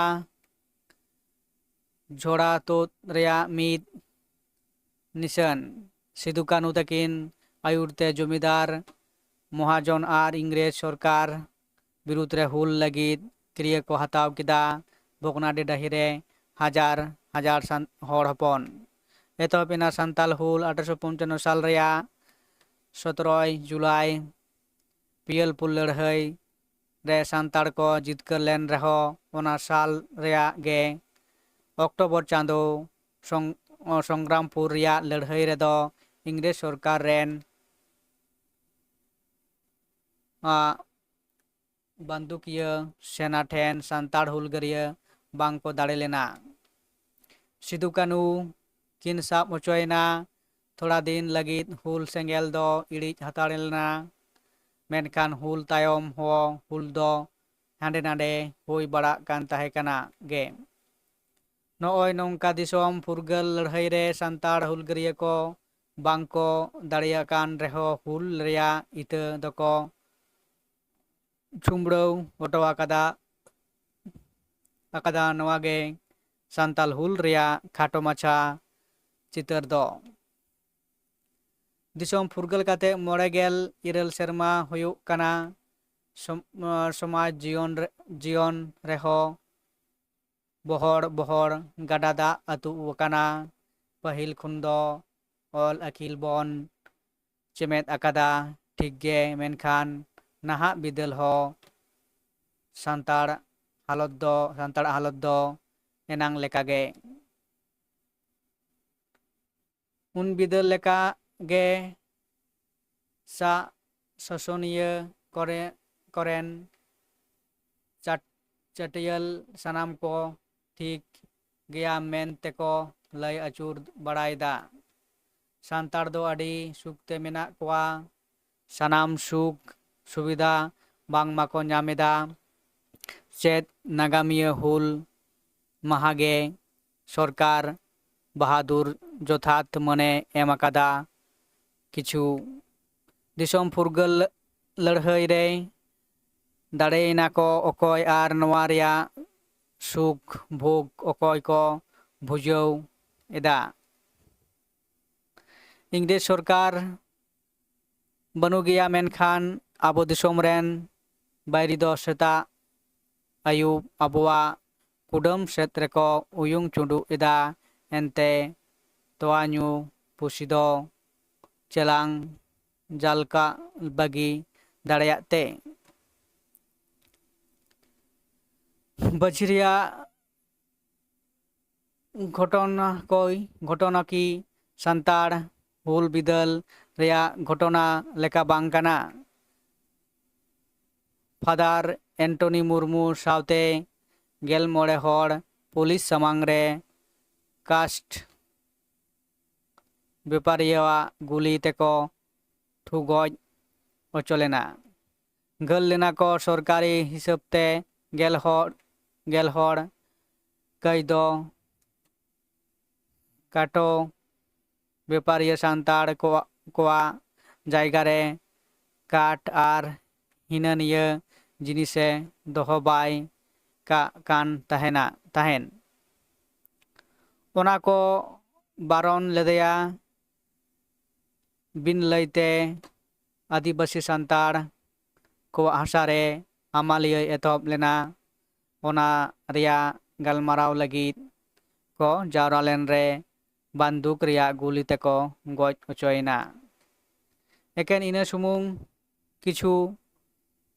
ᱡᱷᱚᱲᱟ ᱛᱩᱫ ᱨᱮᱭᱟᱜ ᱢᱤᱫ ᱱᱤᱥᱟᱹᱱ᱾ ᱥᱤᱫᱩ ᱠᱟᱹᱱᱦᱩ ᱛᱟᱹᱠᱤᱱ ᱟᱹᱭᱩᱨ ᱛᱮ ᱡᱚᱢᱤᱫᱟᱨ, ᱢᱚᱦᱟᱡᱚᱱ ᱟᱨ ᱤᱝᱨᱮᱡᱽ ᱥᱚᱨᱠᱟᱨ ᱵᱤᱨᱩᱫᱽ ᱨᱮ ᱦᱩᱞ ᱞᱟᱹᱜᱤᱫ ᱠᱤᱨᱭᱟᱹ ᱠᱚ ᱦᱟᱛᱟᱣ ᱠᱮᱫᱟ᱾ ᱵᱷᱚᱜᱽᱱᱟᱰᱤ ᱰᱟᱹᱦᱤ ᱨᱮ ᱦᱟᱡᱟᱨ ᱦᱟᱡᱟᱨ ᱥᱟᱱ-, ᱦᱚᱲ ᱦᱚᱯᱚᱱ᱾ ᱮᱛᱚᱦᱚᱵ ᱮᱱᱟ ᱥᱟᱱᱛᱟᱞ ᱦᱩᱞ ᱟᱴᱷᱨᱚᱥᱚ ᱯᱚᱧᱪᱟᱱᱱᱚ ᱥᱟᱞ ᱨᱮᱭᱟᱜ ᱥᱚᱛᱨᱚᱭ ᱡᱩᱞᱟᱭ᱾ ᱯᱤᱭᱟᱹᱞᱯᱩᱨ ᱞᱟᱹᱲᱦᱟᱹᱭ ᱨᱮ ᱥᱟᱱᱛᱟᱲ ᱠᱚ ᱡᱤᱛᱠᱟᱹᱨ ᱞᱮᱱ ᱨᱮᱦᱚᱸ, ᱚᱱᱟ ᱥᱟᱞ ᱨᱮᱭᱟᱜ ᱜᱮ ᱚᱠᱴᱳᱵᱚᱨ ᱪᱟᱸᱫᱚ ᱥᱚᱝ-, ᱥᱚᱝᱜᱨᱟᱢᱯᱩᱨ ᱨᱮᱭᱟᱜ ᱞᱟᱹᱲᱦᱟᱹᱭ ᱨᱮᱫᱚ ᱤᱝᱨᱮᱡᱽ ᱥᱚᱨᱠᱟᱨ ᱨᱮᱱ, ᱟᱜ, ᱵᱟᱱᱫᱩᱠᱤᱭᱟᱹ ᱥᱮᱱᱟ ᱴᱷᱮᱱ ᱥᱟᱱᱛᱟᱲ ᱦᱩᱞᱜᱟᱹᱨᱤᱭᱟᱹ ᱵᱟᱝ ᱠᱚ ᱫᱟᱲᱮ ᱞᱮᱱᱟ᱾ ᱥᱤᱫᱩ ᱠᱟᱹᱱᱦᱩ ᱠᱤᱱ ᱥᱟᱵ ᱦᱚᱪᱚᱭᱮᱱᱟ᱾ ᱛᱷᱚᱲᱟ ᱫᱤᱱ ᱞᱟᱹᱜᱤᱫ ᱦᱩᱞ ᱥᱮᱸᱜᱮᱞ ᱫᱚ ᱤᱲᱤᱡ ᱦᱟᱛᱟᱲ ᱞᱮᱱᱟ, ᱢᱮᱱᱠᱷᱟᱱ ᱦᱩᱞ ᱛᱟᱭᱚᱢ ᱦᱚᱸ ᱦᱩᱞ ᱫᱚ ᱦᱟᱸᱰᱮ ᱱᱟᱰᱮ ᱦᱩᱭ ᱵᱟᱲᱟᱜ ᱠᱟᱱ ᱛᱟᱦᱮᱸ ᱠᱟᱱᱟ ᱜᱮ᱾ ᱱᱚᱜᱼᱚᱭ ᱱᱚᱝᱠᱟ ᱫᱤᱥᱚᱢ ᱯᱷᱩᱨᱜᱟᱹᱞ ᱞᱟᱹᱲᱦᱟᱹᱭ ᱨᱮ ᱥᱟᱱᱛᱟᱲ ᱦᱩᱞᱜᱟᱹᱨᱤᱭᱟᱹ ᱠᱚ ᱵᱟᱝ ᱠᱚ ᱫᱟᱲᱮᱭᱟᱜ ᱠᱟᱱ ᱨᱮᱦᱚᱸ, ᱦᱩᱞ ᱨᱮᱭᱟᱜ ᱤᱛᱟᱹ ᱫᱚᱠᱚ ᱪᱷᱩᱢᱵᱽᱲᱟᱹᱣ ᱦᱚᱴᱚ ᱟᱠᱟᱫᱟ, ᱟᱠᱟᱫᱟ᱾ ᱱᱚᱣᱟ ᱜᱮ ᱥᱟᱱᱛᱟᱲ ᱦᱩᱞ ᱨᱮᱭᱟᱜ ᱠᱷᱟᱴᱚ ᱢᱟᱪᱷᱟ ᱪᱤᱛᱟᱹᱨ ᱫᱚ᱾ ᱫᱤᱥᱚᱢ ᱯᱷᱩᱨᱜᱟᱹᱞ ᱠᱟᱛᱮ ᱢᱚᱬᱮ ᱜᱮᱞ ᱤᱨᱟᱹᱞ ᱥᱮᱨᱢᱟ ᱦᱩᱭᱩᱜ ᱠᱟᱱᱟ᱾ ᱥᱚᱢ-, ᱥᱚᱢᱟᱡᱽ ᱡᱤᱭᱚᱱ ᱨᱮ, ᱡᱤᱭᱚᱱ ᱨᱮᱦᱚᱸ ᱵᱚᱦᱚᱲ ᱵᱚᱦᱚᱲ ᱜᱟᱰᱟ ᱫᱟᱜ ᱟᱹᱛᱩ ᱟᱠᱟᱱᱟ᱾ ᱯᱟᱹᱦᱤᱞ ᱠᱷᱚᱱ ᱫᱚ ᱚᱞ ᱟᱹᱠᱤᱞ ᱵᱚᱱ ᱪᱮᱢᱮᱫ ᱟᱠᱟᱫᱟ, ᱴᱷᱤᱠ ᱜᱮ, ᱢᱮᱱᱠᱷᱟᱱ ᱱᱟᱦᱟᱜ ᱵᱤᱫᱟᱹᱞ ᱦᱚᱸ ᱥᱟᱱᱛᱟᱲ ᱦᱟᱞᱚᱛ ᱫᱚ, ᱥᱟᱱᱛᱟᱲᱟᱜ ᱦᱟᱞᱚᱛ ᱫᱚ ᱮᱱᱟᱝ ᱞᱮᱠᱟᱜᱮ᱾ ᱩᱱ ᱵᱤᱫᱟᱹᱞ ᱞᱮᱠᱟ ᱜᱮ ᱥᱟᱜ ᱥᱚᱥᱚᱱᱤᱭᱟᱹ ᱠᱚᱨᱮ, ᱠᱚᱨᱮᱱ ᱪᱟᱴ-, ᱪᱟᱹᱴᱭᱟᱹᱞ ᱥᱟᱱᱟᱢ ᱠᱚ ᱴᱷᱤᱠ ᱜᱮᱭᱟ ᱢᱮᱱ ᱛᱮᱠᱚ ᱞᱟᱹᱭ ᱟᱹᱪᱩᱨ ᱵᱟᱲᱟᱭᱮᱫᱟ᱾ ᱥᱟᱱᱛᱟᱲ ᱫᱚ ᱟᱹᱰᱤ ᱥᱩᱠ ᱛᱮ ᱢᱮᱱᱟᱜ ᱠᱚᱣᱟ, ᱥᱟᱱᱟᱢ ᱥᱩᱠ ᱥᱩᱵᱤᱫᱷᱟ ᱵᱟᱝ ᱢᱟᱠᱚ ᱧᱟᱢ ᱮᱫᱟ᱾ ᱪᱮᱫ ᱱᱟᱜᱟᱢᱤᱭᱟᱹ ᱦᱩᱞ ᱢᱟᱦᱟ ᱜᱮ ᱥᱚᱨᱠᱟᱨ ᱵᱟᱦᱟᱫᱩᱨ ᱡᱚᱛᱷᱟᱛ ᱢᱟᱹᱱᱮ ᱮᱢ ᱟᱠᱟᱫᱟ᱾ ᱠᱤᱪᱷᱩ ᱫᱤᱥᱚᱢ ᱯᱷᱩᱨᱜᱟᱹᱞ ᱞᱟᱹᱲᱦᱟᱹᱭ ᱨᱮ ᱫᱟᱲᱮᱭᱮᱱᱟ ᱠᱚ ᱚᱠᱚᱭ ᱟᱨ ᱱᱚᱣᱟ ᱨᱮᱭᱟᱜ ᱥᱩᱠ ᱵᱷᱳᱜᱽ ᱚᱠᱚᱭ ᱠᱚ ᱵᱷᱩᱡᱟᱹᱣ ᱮᱫᱟ? ᱤᱝᱨᱮᱡᱽ ᱥᱚᱨᱠᱟᱨ ᱵᱟᱹᱱᱩᱜ ᱜᱮᱭᱟ, ᱢᱮᱱᱠᱷᱟᱱ ᱟᱵᱚ ᱫᱤᱥᱚᱢ ᱨᱮᱱ ᱵᱟᱹᱭᱨᱤ ᱫᱚ ᱥᱮᱛᱟᱜ ᱟᱹᱭᱩᱵ ᱟᱵᱚᱣᱟᱜ ᱠᱩᱰᱟᱹᱢ ᱥᱮᱫ ᱨᱮᱠᱚ ᱩᱭᱩᱝ ᱪᱩᱰᱩᱜ ᱮᱫᱟ᱾ ᱮᱱᱛᱮ ᱛᱚᱣᱟ ᱧᱩ ᱯᱩᱥᱤ ᱫᱚ ᱪᱮᱞᱟᱝ ᱡᱟᱞᱠᱟ ᱵᱟᱹᱜᱤ ᱫᱟᱲᱮᱭᱟᱜ ᱛᱮ᱾ ᱵᱟᱹᱡᱷᱤ ᱨᱮᱭᱟᱜ ᱜᱷᱚᱴᱚᱱᱟ ᱠᱚᱭ, ᱜᱷᱚᱴᱚᱱᱟ ᱠᱤ ᱥᱟᱱᱛᱟᱲ ᱦᱩᱞ ᱵᱤᱫᱟᱹᱞ ᱨᱮᱭᱟᱜ ᱜᱷᱚᱴᱚᱱᱟ ᱞᱮᱠᱟ ᱵᱟᱝ ᱠᱟᱱᱟ? ᱯᱷᱟᱫᱟᱨ ᱮᱱᱴᱚᱱᱤ ᱢᱩᱨᱢᱩ ᱥᱟᱶᱛᱮ ᱜᱮᱞ ᱢᱚᱬᱮ ᱦᱚᱲ ᱯᱩᱞᱤᱥ ᱥᱟᱢᱟᱝ ᱨᱮ ᱠᱟᱥᱴ ᱵᱮᱯᱟᱨᱤᱭᱟᱹᱣᱟᱜ ᱜᱩᱞᱤ ᱛᱮᱠᱚ ᱴᱷᱩᱜᱚᱡ ᱦᱚᱪᱚ ᱞᱮᱱᱟ᱾ ᱜᱷᱟᱹᱞ ᱞᱮᱱᱟ ᱠᱚ ᱥᱚᱨᱠᱟᱨᱤ ᱦᱤᱥᱟᱹᱵ ᱛᱮ ᱜᱮᱞ ᱦᱚᱲ, ᱜᱮᱞ ᱦᱚᱲ᱾ ᱠᱟᱹᱭ ᱫᱚ ᱠᱟᱴᱳ ᱵᱮᱯᱟᱨᱤᱭᱟᱹ ᱥᱟᱱᱛᱟᱲ ᱠᱚᱣᱟᱜ, ᱠᱚᱣᱟᱜ ᱡᱟᱭᱜᱟ ᱨᱮ ᱠᱟᱴ ᱟᱨ ᱦᱤᱱᱟᱹ ᱱᱤᱭᱟᱹ ᱡᱤᱱᱤᱥᱮ ᱫᱚᱦᱚ ᱵᱟᱭ ᱠᱟᱜ ᱠᱟᱱ ᱛᱟᱦᱮᱱᱟ, ᱛᱟᱦᱮᱸᱱ᱾ ᱚᱱᱟ ᱠᱚ ᱵᱟᱨᱚᱱ ᱞᱮᱫᱮᱭᱟ᱾ ᱵᱤᱱ ᱞᱟᱹᱭᱛᱮ ᱟᱹᱫᱤᱵᱟᱹᱥᱤ ᱥᱟᱱᱛᱟᱲ ᱠᱚᱣᱟᱜ ᱦᱟᱥᱟ ᱨᱮ ᱟᱢᱟᱞᱤᱭᱟᱹᱭ ᱮᱛᱚᱦᱚᱵ ᱞᱮᱱᱟ᱾ ᱚᱱᱟ ᱨᱮᱭᱟᱜ ᱜᱟᱞᱢᱟᱨᱟᱣ ᱞᱟᱹᱜᱤᱫ ᱠᱚ ᱡᱟᱣᱨᱟ ᱞᱮᱱ ᱨᱮ ᱵᱟᱱᱫᱩᱠ ᱨᱮᱭᱟᱜ ᱜᱩᱞᱤ ᱛᱮᱠᱚ ᱜᱚᱡ ᱦᱚᱪᱚᱭᱮᱱᱟ᱾ ᱮᱠᱮᱱ ᱤᱱᱟᱹ ᱥᱩᱢᱩᱝ ᱠᱤᱪᱷᱩ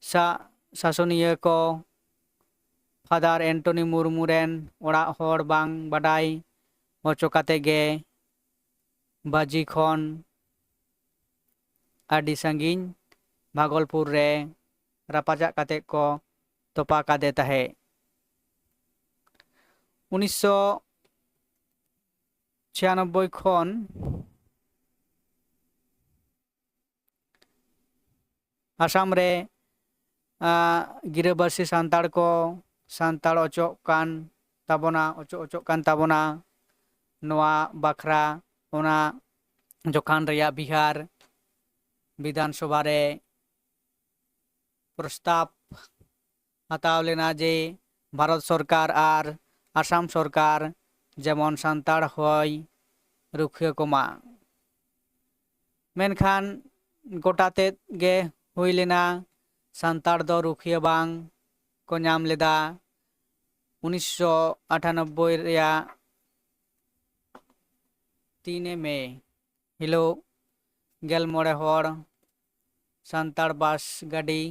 ᱥᱟ-, ᱥᱟᱥᱚᱱᱤᱭᱟᱹ ᱠᱚ ᱯᱷᱟᱫᱟᱨ ᱮᱱᱴᱚᱱᱤ ᱢᱩᱨᱢᱩ ᱨᱮᱱ ᱚᱲᱟᱜ ᱦᱚᱲ ᱵᱟᱝ ᱵᱟᱰᱟᱭ ᱦᱚᱪᱚ ᱠᱟᱛᱮ ᱜᱮ ᱵᱟᱡᱤ ᱠᱷᱚᱱ ᱟᱹᱰᱤ ᱥᱟᱺᱜᱤᱧ ᱵᱷᱟᱜᱚᱞᱯᱩᱨ ᱨᱮ ᱨᱟᱯᱟᱪᱟᱜ ᱠᱟᱛᱮ ᱠᱚ ᱛᱚᱯᱟ ᱠᱟᱫᱮ ᱛᱟᱦᱮᱸᱫ᱾ ᱩᱱᱤᱥᱥᱚ ᱪᱷᱤᱭᱟᱱᱚᱵᱵᱳᱭ ᱠᱷᱚᱱ ᱟᱥᱟᱢ ᱨᱮ, ᱟ, ᱜᱤᱨᱟᱹᱵᱟᱹᱥᱤ ᱥᱟᱱᱛᱟᱲ ᱠᱚ ᱥᱟᱱᱛᱟᱲ ᱚᱪᱚᱜ ᱠᱟᱱ ᱛᱟᱵᱚᱱᱟ, ᱚᱪᱚᱜ, ᱚᱪᱚᱜ ᱠᱟᱱ ᱛᱟᱵᱚᱱᱟ᱾ ᱱᱚᱣᱟ ᱵᱟᱠᱷᱨᱟ ᱚᱱᱟ ᱡᱚᱠᱷᱟᱱ ᱨᱮᱭᱟᱜ ᱵᱤᱦᱟᱨ ᱵᱤᱫᱷᱟᱱ ᱥᱚᱵᱷᱟ ᱨᱮ ᱯᱨᱚᱥᱛᱟᱵ ᱦᱟᱛᱟᱣ ᱞᱮᱱᱟ ᱡᱮ ᱵᱷᱟᱨᱚᱛ ᱥᱚᱨᱠᱟᱨ ᱟᱨ ᱟᱥᱟᱢ ᱥᱚᱨᱠᱟᱨ ᱡᱮᱢᱚᱱ ᱥᱟᱱᱛᱟᱲ ᱦᱚᱭ ᱨᱩᱠᱷᱤᱭᱟᱹ ᱠᱚᱢᱟ᱾ ᱢᱮᱱᱠᱷᱟᱱ ᱜᱚᱴᱟ ᱛᱮᱫ ᱜᱮ ᱦᱩᱭ ᱞᱮᱱᱟ, ᱥᱟᱱᱛᱟᱲ ᱫᱚ ᱨᱩᱠᱷᱤᱭᱟᱹ ᱵᱟᱝ ᱠᱚ ᱧᱟᱢ ᱞᱮᱫᱟ᱾ ᱩᱱᱤᱥᱥᱚ ᱟᱴᱷᱟᱱᱚᱵᱵᱳᱭ ᱨᱮᱭᱟᱜ ᱛᱤᱱᱮ ᱢᱮ ᱦᱤᱞᱳᱜ ᱜᱮᱞ ᱢᱚᱬᱮ ᱦᱚᱲ ᱥᱟᱱᱛᱟᱲ ᱵᱟᱥ ᱜᱟᱹᱰᱤ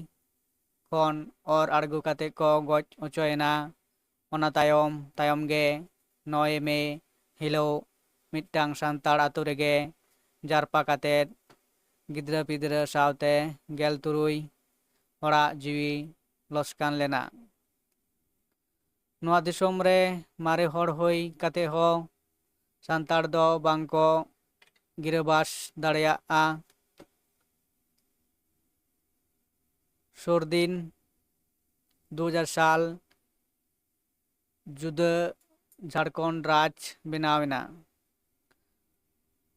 ᱠᱷᱚᱱ ᱚᱨ ᱟᱬᱜᱚ ᱠᱟᱛᱮ ᱠᱚ ᱜᱚᱡ ᱦᱚᱪᱚᱭᱮᱱᱟ᱾ ᱚᱱᱟ ᱛᱟᱭᱚᱢ, ᱛᱟᱭᱚᱢ ᱜᱮ ᱱᱚᱭ ᱢᱮ ᱦᱤᱞᱳᱜ ᱢᱤᱫᱴᱟᱝ ᱥᱟᱱᱛᱟᱲ ᱟᱛᱳ ᱨᱮᱜᱮ ᱡᱟᱨᱯᱟ ᱠᱟᱛᱮ ᱜᱤᱫᱽᱨᱟᱹ ᱯᱤᱫᱽᱨᱟᱹ ᱥᱟᱶᱛᱮ ᱜᱮᱞ ᱛᱩᱨᱩᱭ ᱦᱚᱲᱟᱜ ᱡᱤᱣᱤ ᱞᱚᱥᱠᱟᱱ ᱞᱮᱱᱟ᱾ ᱱᱚᱣᱟ ᱫᱤᱥᱚᱢ ᱨᱮ ᱢᱟᱨᱮ ᱦᱚᱲ ᱦᱩᱭ ᱠᱟᱛᱮ ᱦᱚᱸ ᱥᱟᱱᱛᱟᱲ ᱫᱚ ᱵᱟᱝ ᱠᱚ ᱜᱤᱨᱟᱹᱵᱟᱥ ᱫᱟᱲᱮᱭᱟᱜᱼᱟ᱾ ᱥᱩᱨ ᱫᱤᱱ ᱫᱩ ᱦᱟᱡᱟᱨ ᱥᱟᱞ ᱡᱩᱫᱟᱹ ᱡᱷᱟᱲᱠᱷᱚᱸᱰ ᱨᱟᱡᱽ ᱵᱮᱱᱟᱣ ᱮᱱᱟ᱾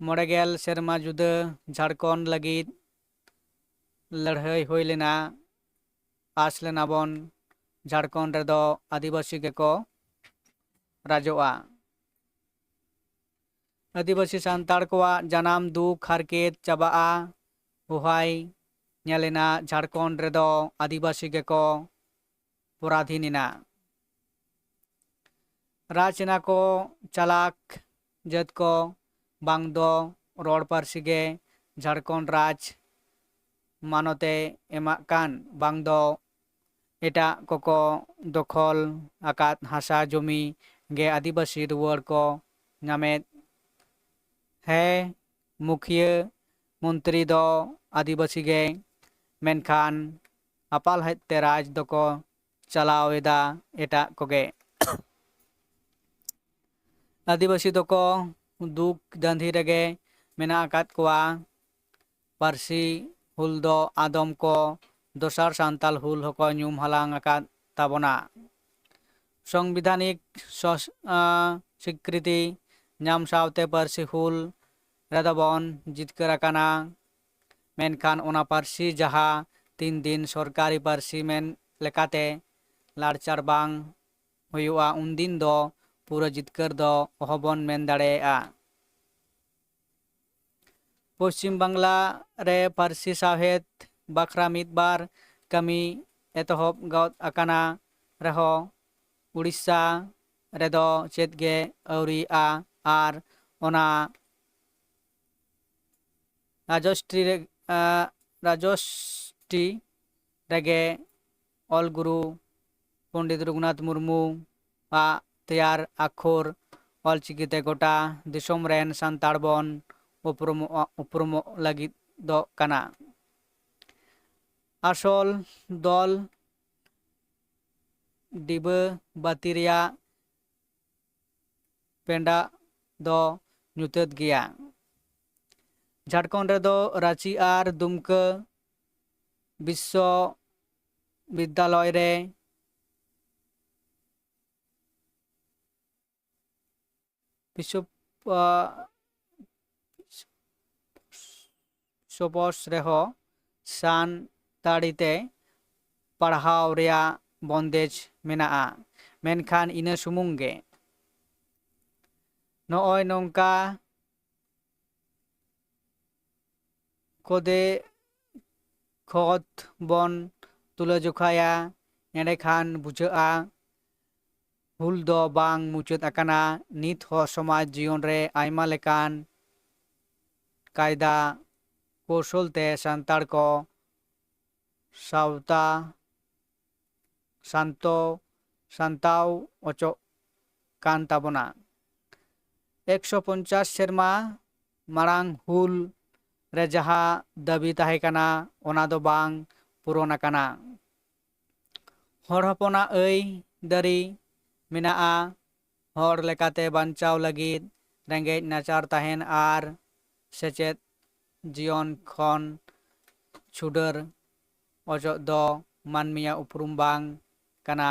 ᱢᱚᱬᱮ ᱜᱮᱞ ᱥᱮᱨᱢᱟ ᱡᱩᱫᱟᱹ ᱡᱷᱟᱲᱠᱷᱚᱸᱰ ᱞᱟᱹᱜᱤᱫ ᱞᱟᱹᱲᱦᱟᱹᱭ ᱦᱩᱭ ᱞᱮᱱᱟ᱾ ᱟᱸᱥ ᱞᱮᱱᱟ ᱵᱚᱱ ᱡᱷᱟᱲᱠᱷᱚᱸᱰ ᱨᱮᱫᱚ ᱟᱹᱫᱤᱵᱟᱹᱥᱤ ᱜᱮᱠᱚ ᱨᱟᱡᱚᱜᱼᱟ᱾ ᱟᱹᱫᱤᱵᱟᱹᱥᱤ ᱥᱟᱱᱛᱟᱲ ᱠᱚᱣᱟᱜ ᱡᱟᱱᱟᱢ ᱫᱩᱠ ᱦᱟᱨᱠᱮᱛ ᱪᱟᱵᱟᱜᱼᱟ᱾ ᱦᱚᱦᱟᱭ ᱧᱮᱞᱮᱱᱟ ᱡᱷᱟᱲᱠᱷᱚᱸᱰ ᱨᱮᱫᱚ ᱟᱹᱫᱤᱵᱟᱹᱥᱤ ᱜᱮᱠᱚ ᱯᱚᱨᱟᱫᱷᱤᱱ ᱮᱱᱟ᱾ ᱨᱟᱡᱽ ᱮᱱᱟ ᱠᱚ ᱪᱟᱞᱟᱠ ᱡᱟᱹᱛ ᱠᱚ, ᱵᱟᱝ ᱫᱚ ᱨᱚᱲ ᱯᱟᱹᱨᱥᱤ ᱜᱮ ᱡᱷᱟᱲᱠᱷᱚᱸᱰ ᱨᱟᱡᱽ ᱢᱟᱱᱚᱛᱮ ᱮᱢᱟᱜ ᱠᱟᱱ, ᱵᱟᱝ ᱫᱚ ᱮᱴᱟᱜ ᱠᱚᱠᱚ ᱫᱚᱠᱷᱚᱞ ᱟᱠᱟᱫ ᱦᱟᱥᱟ ᱡᱚᱢᱤ ᱜᱮ ᱟᱹᱫᱤᱵᱟᱹᱥᱤ ᱨᱩᱣᱟᱹᱲ ᱠᱚ ᱧᱟᱢᱮᱫ᱾ ᱦᱮᱸ, ᱢᱩᱠᱷᱤᱭᱟᱹ ᱢᱚᱱᱛᱨᱤ ᱫᱚ ᱟᱹᱫᱤᱵᱟᱹᱥᱤ ᱜᱮ, ᱢᱮᱱᱠᱷᱟᱱ ᱟᱯᱟᱞ ᱦᱮᱡ ᱛᱮ ᱨᱟᱡᱽ ᱫᱚᱠᱚ ᱪᱟᱞᱟᱣ ᱮᱫᱟ ᱮᱴᱟᱜ ᱠᱚᱜᱮ᱾ ᱟᱹᱫᱤᱵᱟᱹᱥᱤ ᱫᱚᱠᱚ ᱫᱩᱠ ᱫᱟᱸᱫᱷᱤ ᱨᱮᱜᱮ ᱢᱮᱱᱟᱜ ᱟᱠᱟᱫ ᱠᱚᱣᱟ᱾ ᱯᱟᱹᱨᱥᱤ ᱦᱩᱞ ᱫᱚ ᱟᱫᱚᱢ ᱠᱚ ᱫᱚᱥᱟᱨ ᱥᱟᱱᱛᱟᱞ ᱦᱩᱞ ᱦᱚᱸᱠᱚ ᱧᱩᱢ ᱦᱟᱞᱟᱝ ᱟᱠᱟᱫ ᱛᱟᱵᱚᱱᱟ᱾ ᱥᱚᱝᱵᱤᱫᱷᱟᱱᱤᱠ ᱥᱚᱥ-, ᱟᱸ, ᱥᱤᱠᱨᱤᱛᱤ ᱧᱟᱢ ᱥᱟᱶᱛᱮ ᱯᱟᱹᱨᱥᱤ ᱦᱩᱞ ᱨᱮᱫᱚ ᱵᱚᱱ ᱡᱤᱛᱠᱟᱹᱨ ᱟᱠᱟᱱᱟ᱾ ᱢᱮᱱᱠᱷᱟᱱ ᱚᱱᱟ ᱯᱟᱹᱨᱥᱤ ᱡᱟᱦᱟᱸ ᱛᱤᱱ ᱫᱤᱱ ᱥᱚᱨᱠᱟᱨᱤ ᱯᱟᱹᱨᱥᱤ ᱢᱮᱱ ᱞᱮᱠᱟᱛᱮ ᱞᱟᱲᱪᱟᱲ ᱵᱟᱝ ᱦᱩᱭᱩᱜᱼᱟ, ᱩᱱᱫᱤᱱ ᱫᱚ ᱯᱩᱨᱟᱹ ᱡᱤᱛᱠᱟᱹᱨ ᱫᱚ ᱚᱦᱚᱵᱚᱱ ᱢᱮᱱ ᱫᱟᱲᱮᱭᱟᱜᱼᱟ᱾ ᱯᱚᱪᱷᱤᱢ ᱵᱟᱝᱞᱟ ᱨᱮ ᱯᱟᱹᱨᱥᱤ ᱥᱟᱶᱦᱮᱫ ᱵᱟᱠᱷᱨᱟ ᱢᱤᱫ ᱵᱟᱨ ᱠᱟᱹᱢᱤ ᱮᱛᱚᱦᱚᱵ ᱜᱚᱫ ᱟᱠᱟᱱᱟ ᱨᱮᱦᱚᱸ, ᱩᱲᱤᱥᱥᱟ ᱨᱮᱫᱚ ᱪᱮᱫ ᱜᱮ ᱟᱹᱣᱨᱤᱭᱟᱜᱼᱟ᱾ ᱟᱨ ᱚᱱᱟ ᱨᱟᱡᱚᱥᱴᱨᱤ ᱨᱮ, ᱟ, ᱨᱟᱡᱚᱥᱴᱨᱤ ᱨᱮᱜᱮ ᱚᱞ ᱜᱩᱨᱩ ᱯᱚᱱᱰᱤᱛ ᱨᱚᱜᱷᱩᱱᱟᱛᱷ ᱢᱩᱨᱢᱩ ᱟᱜ ᱛᱮᱭᱟᱨ ᱟᱠᱷᱚᱨ ᱚᱞᱪᱤᱠᱤᱛᱮ ᱜᱚᱴᱟ ᱫᱤᱥᱚᱢ ᱨᱮᱱ ᱥᱟᱱᱛᱟᱲ ᱵᱚᱱ ᱩᱯᱨᱩᱢᱚᱜ, ᱩᱯᱨᱩᱢᱚᱜ ᱞᱟᱹᱜᱤᱫᱚᱜ ᱠᱟᱱᱟ᱾ ᱟᱥᱚᱞ ᱫᱚᱞ ᱰᱤᱵᱟᱹ ᱵᱟᱹᱛᱤ ᱨᱮᱭᱟᱜ ᱯᱮᱸᱰᱟ ᱫᱚ ᱧᱩᱛᱟᱹᱛ ᱜᱮᱭᱟ᱾ ᱡᱷᱟᱲᱠᱷᱚᱸᱰ ᱨᱮᱫᱚ ᱨᱟᱸᱪᱤ ᱟᱨ ᱫᱩᱢᱠᱟᱹ ᱵᱤᱥᱥᱚ ᱵᱤᱫᱽᱫᱟᱞᱚᱭ ᱨᱮ ᱵᱤᱥᱥᱚ, ᱟ, ᱛᱚᱯᱚᱥ ᱨᱮᱦᱚᱸ ᱥᱟᱱᱛᱟᱲᱤ ᱛᱮ ᱯᱟᱲᱦᱟᱣ ᱨᱮᱭᱟᱜ ᱵᱚᱱᱫᱮᱡ ᱢᱮᱱᱟᱜᱼᱟ, ᱢᱮᱱᱠᱷᱟᱱ ᱤᱱᱟᱹ ᱥᱩᱢᱩᱝ ᱜᱮ᱾ ᱱᱚᱜᱼᱚᱭ ᱱᱚᱝᱠᱟ ᱠᱚᱫᱮ ᱠᱷᱚᱛ ᱵᱚᱱ ᱛᱩᱞᱟᱹᱡᱚᱠᱷᱟᱭᱟ, ᱮᱸᱰᱮᱠᱷᱟᱱ ᱵᱩᱡᱷᱟᱹᱜᱼᱟ ᱦᱩᱞ ᱫᱚ ᱵᱟᱝ ᱢᱩᱪᱟᱹᱫ ᱟᱠᱟᱱᱟ᱾ ᱱᱤᱛ ᱦᱚᱸ ᱥᱚᱢᱟᱡᱽ ᱡᱤᱭᱚᱱ ᱨᱮ ᱟᱭᱢᱟ ᱞᱮᱠᱟᱱ ᱠᱟᱭᱫᱟ ᱠᱳᱣᱥᱚᱞ ᱛᱮ ᱥᱟᱱᱛᱟᱲ ᱠᱚ ᱥᱟᱶᱛᱟ ᱥᱟᱱᱛᱚ ᱥᱟᱱᱛᱟᱣ ᱚᱪᱚᱜ ᱠᱟᱱ ᱛᱟᱵᱚᱱᱟ᱾ ᱮᱠᱥᱚ ᱯᱚᱧᱪᱟᱥ ᱥᱮᱨᱢᱟ ᱢᱟᱲᱟᱝ ᱦᱩᱞ ᱨᱮ ᱡᱟᱦᱟᱸ ᱫᱟᱹᱵᱤ ᱛᱟᱦᱮᱸ ᱠᱟᱱᱟ, ᱚᱱᱟ ᱫᱚ ᱵᱟᱝ ᱯᱩᱨᱚᱱ ᱟᱠᱟᱱᱟ᱾ ᱦᱚᱲ ᱦᱚᱯᱚᱱᱟᱜ ᱟᱹᱭᱫᱟᱹᱨᱤ ᱢᱮᱱᱟᱜᱼᱟ, ᱦᱚᱲ ᱞᱮᱠᱟᱛᱮ ᱵᱟᱧᱪᱟᱣ ᱞᱟᱹᱜᱤᱫ, ᱨᱮᱸᱜᱮᱡ ᱱᱟᱪᱟᱨ ᱛᱟᱦᱮᱱ ᱟᱨ ᱥᱮᱪᱮᱫ ᱡᱤᱭᱚᱱ ᱠᱷᱚᱱ ᱪᱷᱩᱰᱟᱹᱨ ᱚᱪᱚᱜ ᱫᱚ ᱢᱟᱹᱱᱢᱤᱭᱟᱜ ᱩᱯᱨᱩᱢ ᱵᱟᱝ ᱠᱟᱱᱟ᱾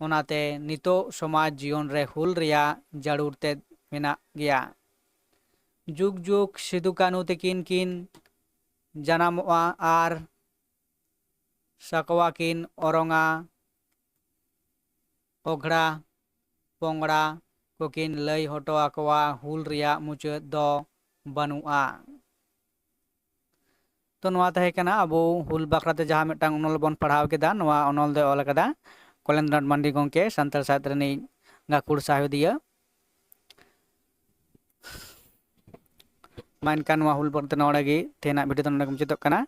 ᱚᱱᱟᱛᱮ ᱱᱤᱛᱚᱜ ᱥᱚᱢᱟᱡᱽ ᱡᱤᱭᱚᱱ ᱨᱮ ᱦᱩᱞ ᱨᱮᱭᱟᱜ ᱡᱟᱹᱨᱩᱲ ᱛᱮᱫ ᱢᱮᱱᱟᱜ ᱜᱮᱭᱟ᱾ ᱡᱩᱜᱽ ᱡᱩᱜᱽ ᱥᱤᱫᱩ ᱠᱟᱹᱱᱦᱩ ᱛᱤᱠᱤᱱ ᱠᱤᱱ ᱡᱟᱱᱟᱢᱚᱜᱼᱟ ᱟᱨ ᱥᱟᱠᱣᱟ ᱠᱤᱱ ᱚᱨᱚᱝᱟ, ᱚᱜᱷᱲᱟ ᱯᱚᱝᱲᱟ ᱠᱚᱠᱤᱱ ᱞᱟᱹᱭ ᱦᱚᱴᱚ ᱟᱠᱚᱣᱟ, ᱦᱩᱞ ᱨᱮᱭᱟᱜ ᱢᱩᱪᱟᱹᱫ ᱫᱚ ᱵᱟᱹᱱᱩᱜᱼᱟ᱾ ᱛᱚ, ᱱᱚᱣᱟ ᱛᱟᱦᱮᱸ ᱠᱟᱱᱟ ᱟᱵᱚ ᱦᱩᱞ ᱵᱟᱠᱷᱨᱟ ᱛᱮ ᱡᱟᱦᱟᱸ ᱢᱤᱫᱴᱟᱝ ᱚᱱᱚᱞ ᱵᱚᱱ ᱯᱟᱲᱦᱟᱣ ᱠᱮᱫᱟ᱾ ᱱᱚᱣᱟ ᱚᱱᱚᱞ ᱫᱚᱭ ᱚᱞ ᱟᱠᱟᱫᱟ ᱠᱚᱞᱮᱱᱫᱨᱚᱱᱟᱛᱷ ᱢᱟᱱᱰᱤ ᱜᱚᱢᱠᱮ, ᱥᱟᱱᱛᱟᱲ ᱥᱟᱶᱦᱮᱫ ᱨᱤᱱᱤᱡ ᱜᱟᱹᱠᱷᱩᱲ ᱥᱟᱶᱦᱮᱫᱤᱭᱟᱹ᱾ ᱢᱟ ᱮᱱᱠᱷᱟᱱ ᱱᱚᱣᱟ ᱦᱩᱞ ᱵᱟᱠᱷᱨᱟ ᱛᱮ ᱱᱚᱰᱮ ᱜᱮ ᱛᱮᱦᱮᱧᱟᱜ ᱵᱷᱤᱰᱤᱭᱳ ᱫᱚ ᱱᱚᱰᱮ ᱜᱮ ᱢᱩᱪᱟᱹᱫᱚᱜ ᱠᱟᱱᱟ᱾